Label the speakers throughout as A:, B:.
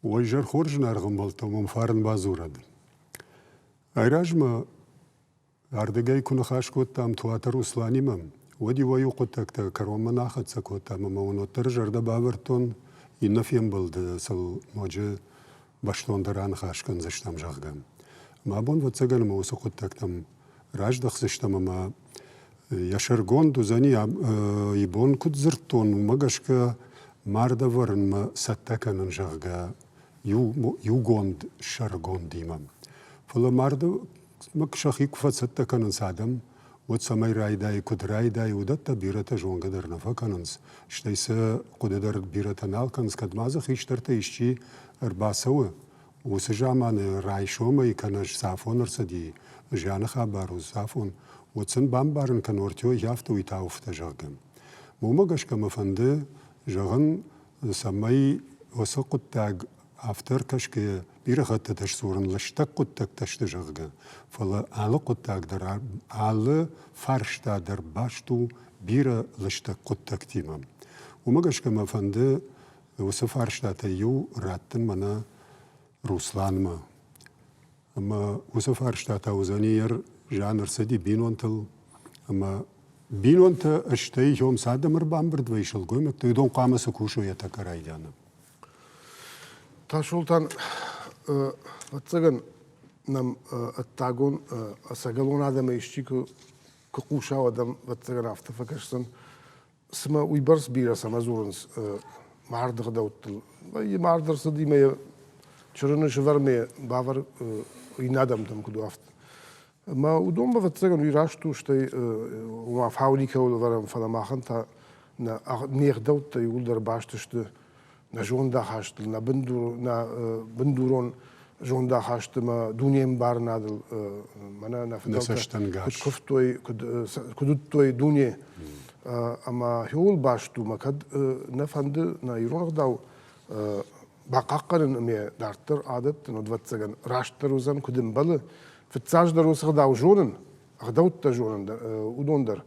A: Уӕ изӕр хорз зынаргъ ӕмбӕлттӕ, уым фарн бадзурӕд. Айразмӕ ардыгӕй куы ныхас кодтам Туаты Русланимӕ, уӕд иуӕй-иу хъуыддӕгтӕ кӕронмӕ нӕ ахӕццӕ кодтам ӕмӕ уын уӕддӕр зӕрдӕ бавӕрдтон, иннӕ фембӕлды сыл ноджы бӕстондӕр аныхас кӕндзыстӕм, зӕгъгӕ. Мӕ абон, ӕвӕццӕгӕн, ӕмӕ уыцы хъуыддӕгтӕм раздӕхдзыстӕм ӕмӕ йӕ сӕргонд уыдзӕни, ибон куыд дзырдтон, уымӕ гӕсгӕ мард ӕвӕрынмӕ цӕттӕ кӕнын, зӕгъгӕ, иугонд сӕргондимӕ. Фӕлӕ марды сӕхи куы фӕцӕттӕ кӕнынц адӕм, уӕд цӕмӕй райдайы, куыд райдайы, уыдӕттӕ бирӕтӕ зонгӕ дӕр нӕ фӕкӕнынц, стӕй сӕ хъуыды дӕр бирӕтӕ нал кӕнынц, кӕд ма дзы хистӕртӕ исчи ӕрбацӕуы, Уыцы заманы райсомӕй кӕнӕ цафон ӕрцыди, зианы хабар у цафон, уӕд сын бамбарын кӕн, ортёй афтӕ уый та уфтӕ, зӕгъгӕ. Уымӕ гӕсгӕ мӕ фӕнды зӕгъын, цӕмӕй уыцы хъуыддаг афтӕ ӕркӕсгӕйӕ бирӕ хӕттыты сдзурын лыстӕг хъуыддӕгтӕ сты, зӕгъгӕ, фӕлӕ алы хъуыддаг дӕр, алы фарста дӕр баст у бирӕ лыстӕг хъуыддӕгтимӕ. Уымӕ гӕсгӕ мӕ фӕнды Уыцы фарстатӕй иу раттын мӕнӕ Русланмӕ. Ӕмӕ уыцы фарстатӕ уыдзӕни йӕ зиан ӕрцыди бинонтыл. Ӕмӕ бинонтӕ стӕй йом цы адӕм ӕрбамбырд вӕййы сылгоймӕгтӕ, уыдон хъуамӕ цы кусой йӕ тӕккӕ райдианы.
B: Тасолтан, ӕвӕццӕгӕн нӕм ӕддагон ӕцӕгӕлон адӕмӕй исчи куы хъуса, уӕд ӕм, ӕвӕццӕгӕн, афтӕ фӕкӕсдзӕн, Цымӕ уыйбӕрц бирӕ цӕмӕ дзурынц марды гъдӕуттыл? Вӕййы мард ӕрцыди мӕ йӕ чырыны сывӕрмӕ бавӕр иннӕ адӕмтӕм куыд у, афтӕ. Ӕмӕ уыдонмӕ, ӕвӕццӕгӕн, уый раст у, стӕй ома фау никӕуыл ӕвӕрӕм, фӕлӕ махӕн та нӕ не гъдӕуттӕ иууылдӕр баст сты нӕ зондахастыл, нӕ бындур, нӕ бындурон зондахасты ӕмӕ дунеӕмбарынадыл мӕнӕ нӕ фыдӕлтӕ куыд куывтой, куыд, куыд уыдтой дуне. Ӕмӕ хиуыл баст у, мӕ кӕд нӕ фӕнды нӕ ирон ӕгъдау бахъахъхъӕнын ӕмӕ дарддӕр адӕттын, ӕвӕццӕгӕн, растдӕр уыдзӕн, куыд ӕмбӕлы. Фыццаджыдӕр уыцы ӕгъдау зонын, ӕгъдӕуттӕ зонын, уыдон дӕр,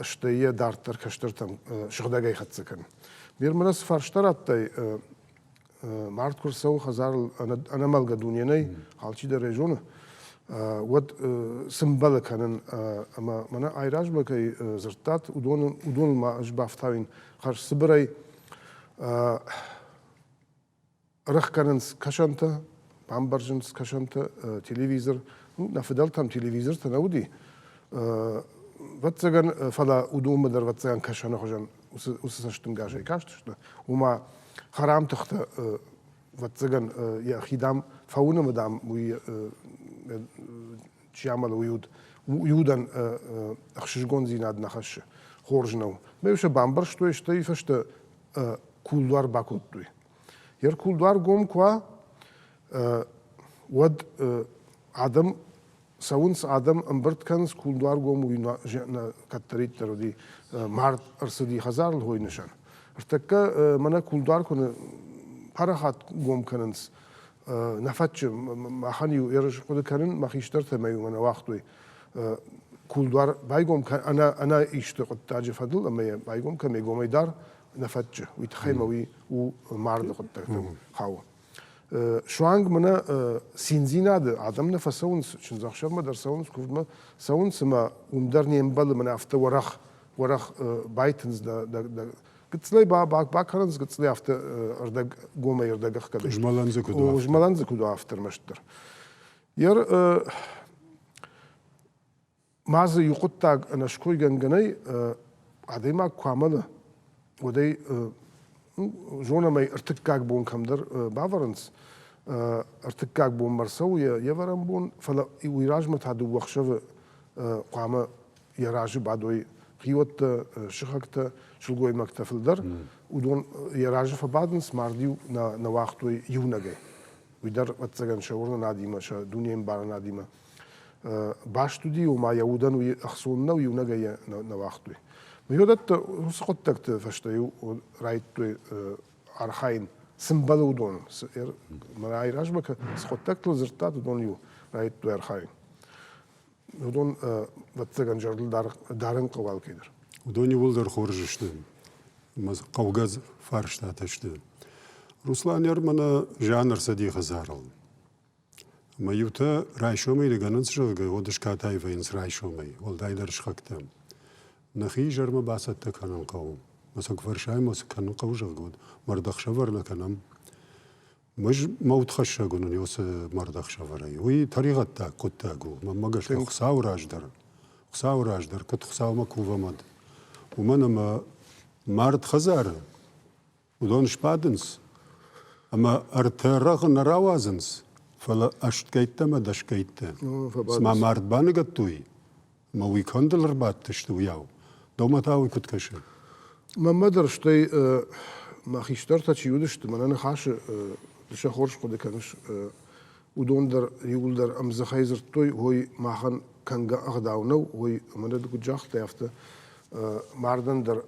B: стӕй йӕ дарддӕр кӕстӕртӕм сыгъдӕгӕй хӕццӕ кӕнын. Мӕ цы фарста радтай, мард куы рцӕуы хӕдзарыл ӕнӕмӕлгӕ дуне нӕй, алчидӕр ӕй зоны, уӕд цы мбӕлы кӕнын ӕмӕ мӕнӕ айразмӕ кӕй дзырдтат, уыдоныл ма ӕз бафтауин хӕрз цыбырӕй. Ӕрӕхгӕнынц кӕсӕнтӕ, бамбӕрзынц кӕсӕнтӕ, телевизор. Ну, нӕ фыдӕлтӕм телевизортӕ нӕ уыди. Ӕвӕццӕгӕн, фӕлӕ уыдонмӕ дӕр ӕвӕццӕгӕн кӕсӕны хуызӕн уыцы цӕстӕнгасӕй кастысты. Уымӕ хӕрам тыхтӕ, ӕвӕццӕгӕн, йӕхи, дам, фӕуыны ӕмӕ, дам, уый чи амӕлы, уый уд, уый удӕн ӕхсызгондзинад нӕ хӕссы, хорз нӕу. Мӕ сӕ бамбӕрстой, стӕй фӕстӕ кулдуар бакодтой. Йе ркулдуар гом куы уа, уӕд адӕм цӕуынц, адӕм ӕмбырд кӕнынц, кулдуар гом уый кӕддӕриддӕр уыди, мард ӕрцыди хӕдзарыл хой нысан. Ӕртӕккӕ мӕнӕ кулдуар куы парахат гом кӕнынц, нӕ фӕтчы, махӕн-иу ерыс хъуыды кӕнын, мӕ хистӕртӕ мӕ-иу мӕ нӕ уагътой кулдуар байгом кӕн ӕнӕ исты хъуыддаджы фӕдыл ӕмӕ йӕ байгом кӕн, гомӕй дӕр нӕ фӕтчы. Уый тыххӕй мӕ уый у марды хъуыддӕгтӕм хауы. Суанг мӕнӕ циндзинады адӕм нӕ фӕцӕуынц, чындзӕхсӕвмӕ дӕр цӕуынц, куывдмӕ цӕуынц ӕмӕ уым дӕр не мбӕлы мӕнӕ афтӕ уӕрӕх, уӕрӕх байтындз дӕ гыццылӕй бакӕнынц, гыццылӕй афтӕ ӕрдӕг гомӕй ӕрдӕг ӕхгӕдӕй.
A: Змӕлӕн дзы куыд уа.
B: Змӕлӕн дзы куыд уа афтӕ ӕрмӕстдӕр. Ер Ма дзы иу хъуыддаг ӕнӕскойгӕнгӕ нӕй, адӕймаг куы амӕлы, уӕд ӕй зонӕм ӕй ӕртыккаг бон кӕмдӕр бавӕрынц, ӕртыккаг бонмӕ ӕрцӕуы йе вӕрӕн бон, фӕлӕ уый размӕ та дыууӕ ӕхсӕвы хъуамӕ йӕ разы бадой хиуӕттӕ, сыхӕгтӕ, сылгоймӕгтӕ фылдӕр. Уыдон йӕ разы фӕбадынц, мард-иу нӕ уагътой иунӕгӕй. Уый дӕр, ӕвӕццӕгӕн, сӕ уырнынадимӕ, сӕ дунеӕмбарынадимӕ баст уыди, ома йӕ удӕн уый ӕхцон нӕу, иунӕгӕй йӕ нӕ уагътой. Уыдӕттӕ уыцы хъуыддӕгты фӕстӕ-иу райдыдтой архайын, цы мбӕлы уыдон. Мӕнӕ айразмӕ цы хъуыддӕгтыл дзырдтат, уыдон-иу райдыдтой архайын. Уыдон, ӕвӕццӕгӕн, зӕрдыл дарын хъӕуы алкӕйдӕр.
A: Уыдон иууылдӕр хорз сты, хъӕугӕ фарстатӕ сты. Руслан ӕрмӕнӕ зиан ӕрцыди хӕдзарыл. Ӕмӕ иутӕ райсомӕй ныгӕнынц, зӕгъгӕ, уӕд скатай вӕййынц райсомӕй, уӕлдайдӕр сыхӕгтӕ. Нӕхи изӕрмӕ бацӕттӕ кӕнын хъӕуы. Мӕ сӕ куы фӕрсай, ӕмӕ цы кӕнын хъӕуы, зӕгъгӕ, уӕд мӕрдӕхсӕвӕр нӕ кӕнӕм. Мӕз мӕ удхӕссӕг уынын уыцы мӕрдӕхсӕвӕрӕй. Уый тӕригъӕддаг хъуыддаг у. Мӕнмӕ гӕсгӕ Хуыцауы раз дӕр, Хуыцауы раз дӕр, куыд Хуыцаумӕ кувӕм, уӕд. Уымӕн ӕмӕ мард хӕдзары Уыдон сбадынц ӕмӕ ӕртӕ рӕгъы нӕ рауадзынц, фӕлӕ ӕстгӕйттӕ ӕмӕ дӕсгӕйттӕ. Цыма мард баныгӕдтой ӕмӕ уый кӕндыл ӕрбадтысты, уыйау. Дӕумӕ та уый куыд кӕсы?
B: Мӕнмӕ дӕр стӕй мӕ хистӕртӕ чи уыдысты, мӕнӕ ныхасы ды сӕ хорз хъуыды кӕныс, уыдон дӕр иууылдӕр ӕмдзыхӕй дзырдтой, ой, махӕн кӕнгӕ ӕгъдау нӕу, ой, мӕнӕ ды куыд загътай, афтӕ мардӕн дӕр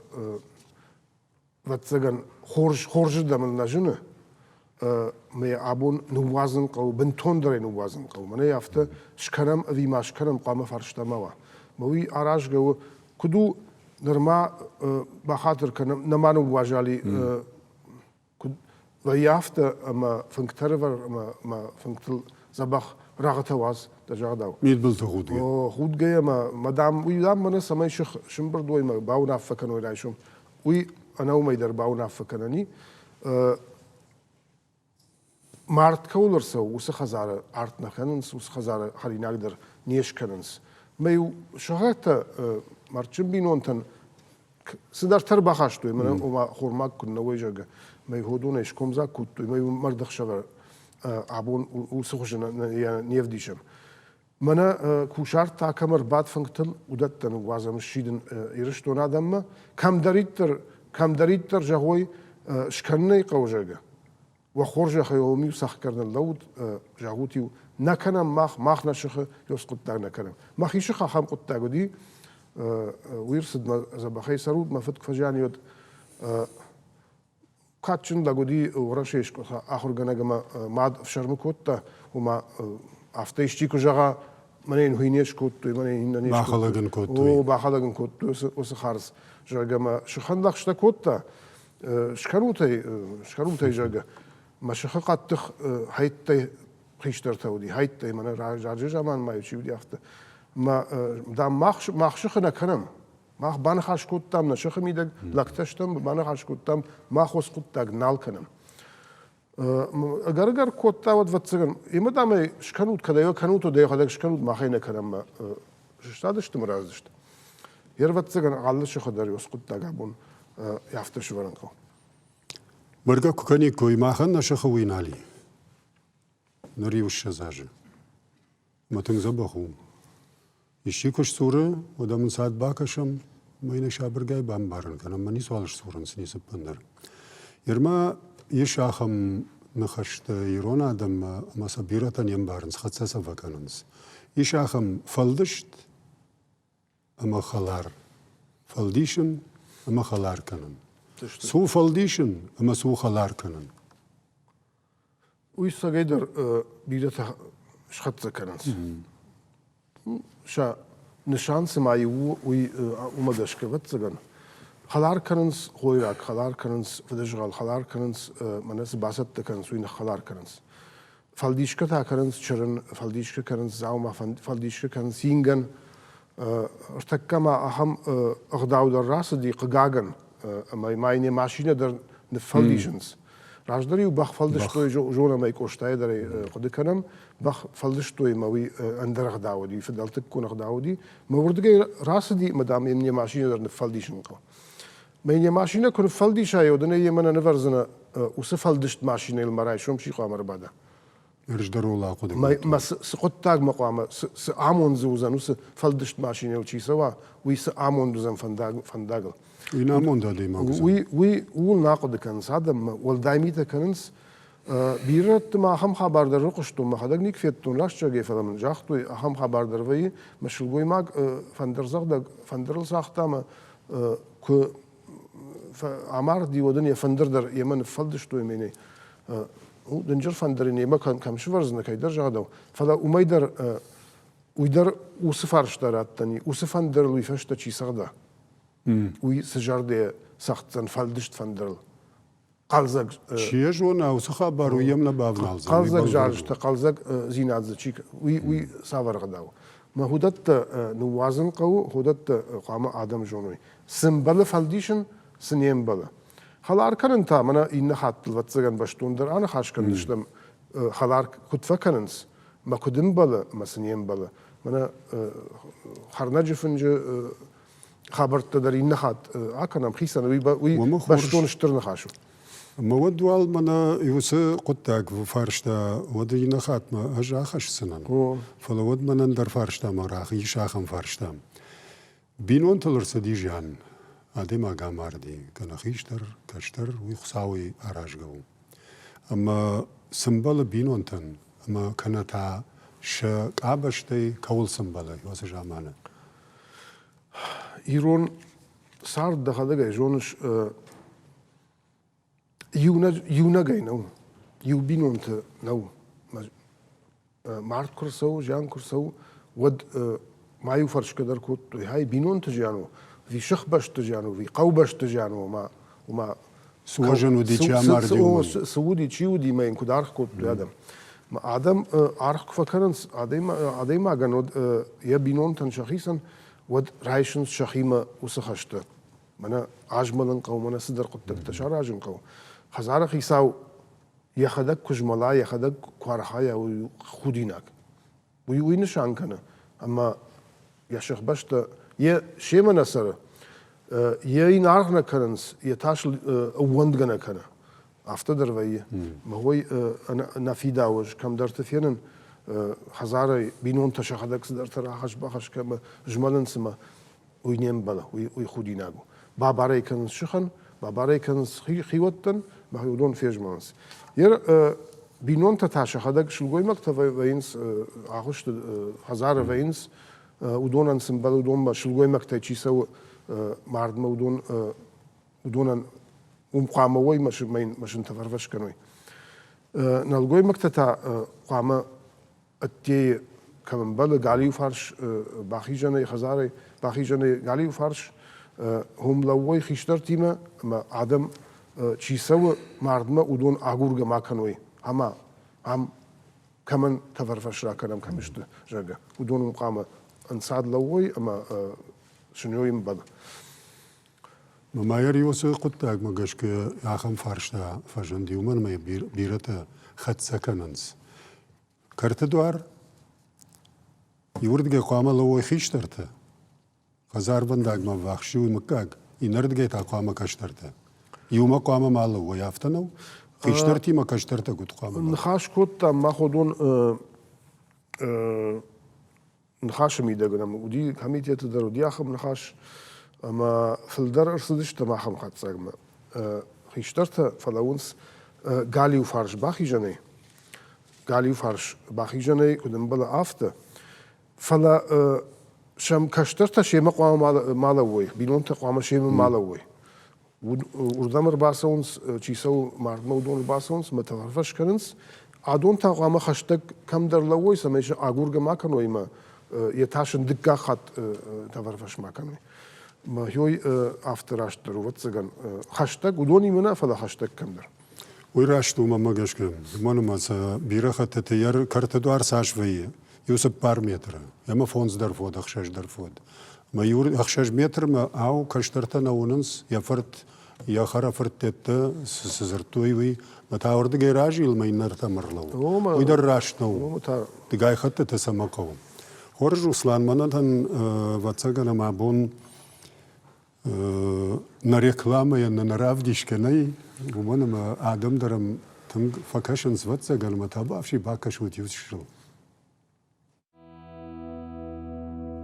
B: ӕвӕццӕгӕн, хорз, хорзырдӕм ыл нӕ зыны. Мӕ абон ныууадзын хъӕуы, бынтондӕр ӕй ныууадзын хъӕуы. Мӕнӕ афтӕ скӕнӕм ӕви ма скӕнӕм, хъуамӕ фарста ма уа. Мӕ уый аразгӕ у, куыд у, нырма бахатыр кӕнӕм, нӕма ныууазали куыд вӕййы афтӕ, ӕмӕ фынгтӕ ӕрӕвӕр ӕмӕ мӕ фынгтыл дзӕбӕх рӕгъытӕ уадз, дӕ загъдау.
A: Мидбылты худгӕ.
B: О, худгӕ ӕмӕ мадам, уый дам мӕнӕ цӕмӕй сых сымбырд уой ӕмӕ бауынаффӕ кӕной райсом, уый ӕнӕ уымӕй дӕр бауынаффӕ кӕнӕн и. Мард кӕуыл ӕрцӕуы, уыцы хӕдзары арт нӕ кӕнынц, уыцы хӕдзары хӕринаг дӕр не скӕнынц. Мӕ-иу сыхӕгтӕ мӕрдджын бинонтӕн цыдӕртӕ ӕрбахастой, мӕнӕ ома хормаг куы нӕ уой, зӕгъгӕ, мӕ уыдонӕй скомдзаг кодтой, мӕ мӕрдӕхсӕвӕр абон уыцы хуызы не вдисӕм. Мӕнӕ кусарт та кӕм ӕрбадт фынгтыл, уыдӕттӕ ныууадзӕм ссидын Ирыстоны адӕммӕ, кӕмдӕриддӕр, кӕмдӕриддӕр зӕгъой, скӕнын ӕй хъӕуы, зӕгъгӕ. Уӕ хорзӕхӕй уым-иу цӕхгӕр ныллӕуут, зӕгъут-иу, нӕ кӕнӕм мах, мах нӕ сыхы ёс хъуыддаг нӕ кӕнӕм. Мӕхи сых ахӕм хъуыддаг уыди, уый рцыдмӕ дзӕбӕхӕй цӕрут, мӕ фыд куы фӕзиан уӕд кадджын лӕг уыди Уӕрӕсейы скъола ахуыргӕнӕг ӕмӕ мад ӕфсӕрмы кодта, ома афтӕ исчи куы зӕгъа, мӕнӕ йын уый не скодтой, мӕнӕ йын иннӕ не скодтой.
A: Бахӕлӕг ын кодтой.
B: О, бахӕлӕг ын кодтой уыцы хардз, зӕгъгӕ, мӕ сыхӕн лӕгъстӕ кодта, скӕнут ӕй, скӕнут ӕй, зӕгъгӕ. Мӕ сыхы хъӕддых хӕйттӕй хистӕртӕ уыди, хӕйттӕй, мӕнӕ раджы заман ма чи уыди, афтӕ. Мӕ, дам, мах сыхы нӕ кӕнӕм. Мах баныхас кодтам нӕ сыхы мидӕг, лӕгтӕ стӕм, баныхас кодтам, мах уыцы хъуыддаг нал кӕнӕм. Ӕгӕр-ӕгӕр кодта, уӕд, ӕвӕццӕгӕн, имӕ дам ӕй скӕнут, кӕд ӕй кӕнут, уӕд ӕй скӕнут, мах ӕй нӕ кӕнӕм, сыстадысты мӕ раздысты. Йе рвӕццӕгӕн алы сыхы дӕр уыцы хъуыддаг абон афтӕ сывӕрын хъӕуы.
A: Бӕргӕ куы кӕниккой, махӕн нӕ сыхы уый нал и. Ныр иу 20 азы. Мӕ тынг дзӕбӕх у. Исчи куы сдзуры, уӕд ӕм ӕнцад бакӕсӕм ӕмӕ йын ӕй сабыргай бамбарын кӕнӕм, ӕмӕ ницуал сдзурынц ницы ӕппындӕр. Ирмӕ ис ахӕм ныхӕстӕ ирон адӕммӕ ӕмӕ сӕ бирӕтӕ не мбарынц, хӕццӕ сӕ фӕкӕнынц. Ис ахӕм фӕлдыст ӕмӕ хӕлар. Фӕлдисын ӕмӕ хӕлар кӕнын. Цу фӕлдисын ӕмӕ цу хӕлар кӕнын.
B: Уый цӕгӕйдӕр бирӕтӕ схӕццӕ кӕнынц. Сӕ нысан цыма иу у, уый уымӕ гӕсгӕ, ӕвӕццӕгӕн, хӕлар кӕнынц хойраг, хӕлар кӕнынц фыдызгъӕл, хӕлар кӕнынц, мӕнӕ цы бацӕттӕ кӕнынц, уый ныххӕлар кӕнынц. Фӕлдисгӕ та кӕнынц чырын, фӕлдисгӕ кӕнынц дзаума, фӕлдисгӕ кӕнынц ингӕн. Ӕртӕккӕ ма ахӕм ӕгъдау дӕр рацыди, хъыгагӕн, ӕмӕ ма йын йӕ машинӕ дӕр ныффӕлдисынц. Раздӕр-иу бӕх фӕлдыстой, зонӕм ӕй Къостайы дӕр ӕй хъуыды кӕнӕм, бӕх фӕлдыстой ӕмӕ уый ӕндӕр ӕгъдау уыди, фыдӕлтыккон ӕгъдау уыди. Мӕ уырдыгӕй рацыди ӕмӕ, дам, йын йӕ машинӕ дӕр ныффӕлдисын хъӕуы. Мӕ йын йӕ машинӕ куы ныффӕлдисай, уӕд ын ӕй йемӕ нӕ нывӕрдзынӕ, уыцы фӕлдыст машинӕйыл мӕ райсом чи хъуамӕ ӕрбада.
A: Раздӕр ахъуыды
B: Мӕ цы хъуыддагмӕ хъуамӕ, цы амонд дзы уыдзӕн, уыцы фӕлдыст машинӕйыл чи цӕуа, уый цы амонд уыдзӕн фӕндагыл.
A: Уый нӕ амонд адӕймаг
B: уыдзӕн. Уый ууыл нӕ ахъуыды кӕнынц адӕммӕ, уӕлдай митӕ кӕнынц. Бирӕ рӕтты ма ахӕм хабар дӕр рыхъуыстон, мӕхӕдӕг никуы федтон раст зӕгъгӕ, фӕлӕ мын загътой, ахӕм хабар дӕр вӕййы, мӕ сылгоймаг фӕндырдзӕгъдӕг фӕндырыл цагъта ӕмӕ куы амарди, уӕд ын йӕ фӕндыр дӕр йемӕ ныффӕлдыстой мӕнӕй. Дынджыр фӕндыр ын йемӕ кӕм сывӕрдзынӕ, кӕйдӕр загъдау. Фӕлӕ уымӕй дӕр уый дӕр уыцы фарста раттӕн уыцы фӕндырыл уый фӕстӕ чи цӕгъда, уый цы зӕрдӕ цӕгъддзӕн фӕлдыст фӕндырыл. Хъӕлдзӕг.
A: Чи йӕ зона, уыцы хабар уый йӕм нӕ бавналдзӕн.
B: Хъӕлдзӕг зарджытӕ, хъӕлдзӕгдзинад дзы чи уый, уый цавӕр ӕгъдау? Мӕ уыдӕттӕ ныууадзын хъӕуы, уыдӕттӕ хъуамӕ адӕм зоной. Цы мбӕлы фӕлдисын, цы не мбӕлы. Хӕлар кӕнын та мӕнӕ иннӕ хаттыл, ӕвӕццӕгӕн, бӕстондӕр аныхас кӕндзыстӕм, хӕлар куыд фӕкӕнынц, мӕ куыд ӕмбӕлы, мӕ цы не мбӕлы. Мӕнӕ хӕрнӕджы фынджы хабӕрттӕ дӕр иннӕ хатт акӕнӕм хицӕн, уый, уый бӕстон стыр ныхас у.
A: Ӕмӕ уӕд уал мӕнӕ уыцы хъуыддаг фарста, уӕд иннӕ хатмӕ ӕз ахӕсдзынӕн. Фӕлӕ уӕд мӕнӕн дӕр фарстамӕ ис ахӕм фарста. Бинонтыл ӕрцыди зиан. Адӕймаг амарди, кӕнӕ хистӕр, кӕстӕр, уый Хуыцауӕй аразгӕ у. Ӕмӕ цы мбӕлы бинонтӕн, ӕмӕ кӕнӕ та сӕ къабӕзтӕй кӕуыл цы мбӕлы уыцы заманы?
B: Ирон цард дӕхӕдӕг ӕй зоныс, иунӕгӕй нӕу, иу бинонты нӕу. Мард куы рцӕуы, зиан куы рцӕуы, уӕд ма-иу фӕрсгӕ дӕр кодтой, хай бинонты зиан у, ӕви сыхбӕсты зиан у, ӕви хъӕубӕсты зиан у, ома, ома
A: цы уӕзӕн уыди, чи амарди, уымӕн?
B: Цы уыди, чи уыди, мӕ йын куыд аргъ кодтой адӕм. Адӕм аргъ куы фӕкӕнынц адӕймагӕн, уӕд йӕ бинонтӕн сӕхицӕн, уӕд райсынц сӕхимӕ уыцы хӕстӕ. Мӕнӕ азмӕлын хъӕуы, мӕнӕ цыдӕр хъуыддӕгтӕ саразын хъӕуы. Хӕдзары хицау йӕхӕдӕг куы змӕла, йӕхӕдӕг куы архайа, уый худинаг. Уый уый нысан кӕны, ӕмӕ йӕ сыхбӕстӕ йе семӕ нӕ цӕры, йе йын аргъ нӕ кӕнынц, йе тас ӕууӕндгӕ нӕ кӕны. Афтӕ дӕр вӕййы. Мӕ уый нӕ фидауы, ӕз кӕмдӕрты фенын, хӕдзарӕй бинонтӕ сӕхӕдӕг цыдӕртӕ рахӕсс-бахӕсс кӕмӕ змӕлынц ӕмӕ уый не мбӕлы, уый худинаг у. Бабар ӕй кӕнынц сыхӕн, бабар ӕй кӕнынц хиуӕттӕн, мӕхи уыдон фезмӕлынц. Йе бинонтӕ та сӕхӕдӕг сылгоймӕгтӕ вӕййынц агъуысты, хӕдзары вӕййынц, уыдонӕн цы мбӕлы, уыдонмӕ сылгоймӕгтӕй чи цӕуы мардмӕ, уыдон уыдонӕн уым хъуамӕ уой машинтӕ фӕрвӕс кӕной. Нӕлгоймӕгтӕ та хъуамӕ ӕддейы кӕм ӕмбӕлы галиу фарс бахизӕнӕй хӕдзарӕй бахизӕнӕй галиу фарс уым лӕууой хистӕртимӕ ӕмӕ адӕм чи цӕуы мардмӕ, уыдон агургӕ ма кӕной ӕмӕ ам кӕмӕн тӕфӕрфӕс ракӕнӕм, кӕм сты, зӕгъгӕ, уыдон уым хъуамӕ ӕнцад лӕууой ӕмӕ сын ӕмбӕлы.
A: Майор уыцы хъуыддагмӕ гӕсгӕ ахӕм фарста фӕзынди, уымӕн ӕмӕ бирӕтӕ хӕццӕ кӕнынц. Кӕрты дуар иуырдыгӕй хъуамӕ лӕууой хистӕртӕ, хӕдзарвӕндагмӕ ӕввахс иу мыггаг, иннӕрдыгӕй та хъуамӕ кӕстӕртӕ. Иумӕ хъуамӕ ма лӕууой, афтӕ нӕу? Хистӕртимӕ кӕстӕртӕ куыд хъуамӕ?
B: Ныхас кодтам мах уыдон ныхасы мидӕг нӕм уыди, комитеты дӕр уыди ахӕм ныхас, ӕмӕ фылдӕр ӕрцыдыстӕм ахӕм хатдзӕгмӕ. Хистӕртӕ фӕлӕууынц галиу фарс бахизӕнӕй, галиу фарс бахизӕнӕй, куыд ӕмбӕлы, афтӕ. Фӕлӕ сӕм кӕстӕртӕ семӕ хъуамӕ ма лӕууой, бинонтӕ хъуамӕ семӕ ма лӕууой. Уырдӕм ӕрбацӕуынц, чи цӕуы мардмӕ, уыдон ӕрбацӕуынц ӕмӕ тӕфӕрфӕс кӕнынц. Адон та хъуамӕ хӕстӕг кӕмдӕр лӕууой, цӕмӕй сӕ агургӕ ма кӕной ӕмӕ йӕ тас ын дыккаг хатт тӕфӕрфӕс ма кӕной. Мӕхёй афтӕ растдӕр, ӕвӕццӕгӕн, хӕстӕг уыдонимӕ нӕ, фӕлӕ хӕстӕг кӕмдӕр.
A: Уый раст у, мӕнмӕ гӕсгӕ. Уымӕн ӕмӕ сӕ бирӕ хӕттыты йӕ кӕрты дуар цас вӕййы? Иу цыппар метры, ӕмӕ фондз дӕр фод, ӕхсӕз дӕр фод. Ӕмӕ иу ӕхсӕз метрмӕ, ау, кӕстӕртӕ нӕ уынынц, йӕ фырт, йӕ хӕрӕфырттӕ цы дзырдтой, уый. Мӕ та уырдыгӕй разил, мӕ иннӕртӕм ӕрлӕуу. Уый дӕр раст нӕу. Дыгай хӕттыты цӕмӕ хъӕуы. Хорз, Руслан, мӕнӕн, ӕвӕццӕгӕн, ӕмӕ абон нӕ рекламӕйӕн нӕ равдисгӕ нӕй, уымӕн ӕмӕ адӕм дӕр ӕм тынг фӕкӕсынц, ӕвӕццӕгӕн, ӕмӕ та бафси бакӕсут иу чысыл.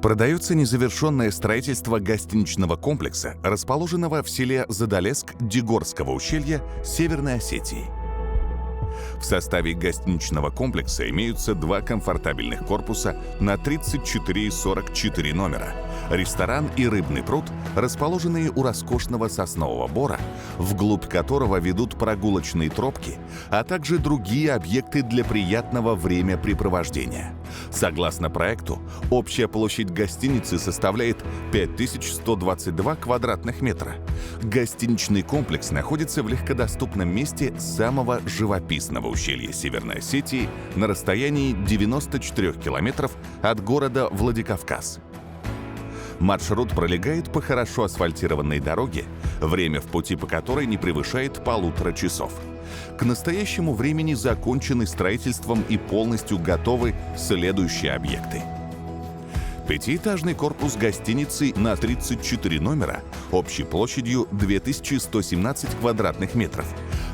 C: Продается незавершенное строительство гостиничного комплекса, расположенного в селе Задолеск Дегорского ущелья Северной Осетии. В составе гостиничного комплекса имеются два комфортабельных корпуса на 34 и 44 номера, ресторан и рыбный пруд, расположенные у роскошного соснового бора, вглубь которого ведут прогулочные тропки, а также другие объекты для приятного времяпрепровождения. Согласно проекту, общая площадь гостиницы составляет 5122 квадратных метра. Гостиничный комплекс находится в легкодоступном месте самого живописного ущелья Северной Осетии на расстоянии 94 километров от города Владикавказ. Маршрут пролегает по хорошо асфальтированной дороге, время в пути по которой не превышает полутора часов. К настоящему времени закончены строительством и полностью готовы следующие объекты. Пятиэтажный корпус гостиницы на 34 номера общей площадью 2117 квадратных метров.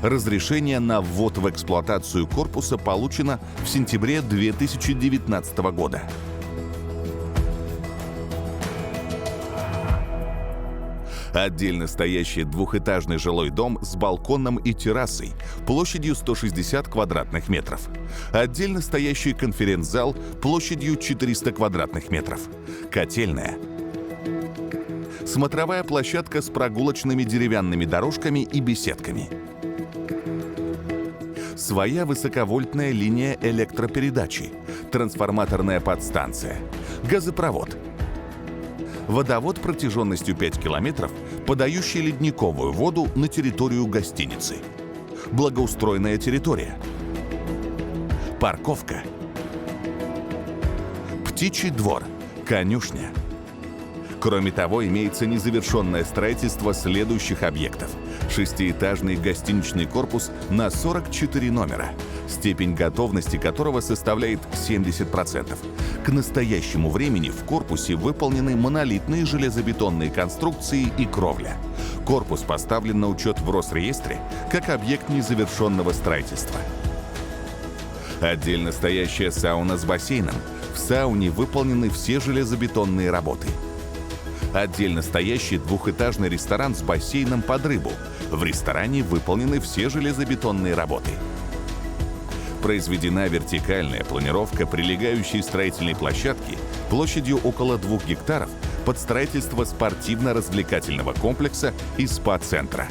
C: Разрешение на ввод в эксплуатацию корпуса получено в сентябре 2019 года. Отдельно стоящий двухэтажный жилой дом с балконом и террасой площадью 160 квадратных метров. Отдельно стоящий конференц-зал площадью 400 квадратных метров. Котельная. Смотровая площадка с прогулочными деревянными дорожками и беседками. Своя высоковольтная линия электропередачи, трансформаторная подстанция, газопровод – водовод протяженностью 5 километров, подающий ледниковую воду на территорию гостиницы. Благоустроенная территория. Парковка. Птичий двор. Конюшня. Кроме того, имеется незавершенное строительство следующих объектов. Шестиэтажный гостиничный корпус на 44 номера, степень готовности которого составляет 70%. К настоящему времени в корпусе выполнены монолитные железобетонные конструкции и кровля. Корпус поставлен на учет в Росреестре как объект незавершенного строительства. Отдельно стоящая сауна с бассейном. В сауне выполнены все железобетонные работы. Отдельно стоящий двухэтажный ресторан с бассейном под рыбу. В ресторане выполнены все железобетонные работы. Произведена вертикальная планировка прилегающей строительной площадки площадью около 2 гектаров под строительство спортивно-развлекательного комплекса и спа-центра,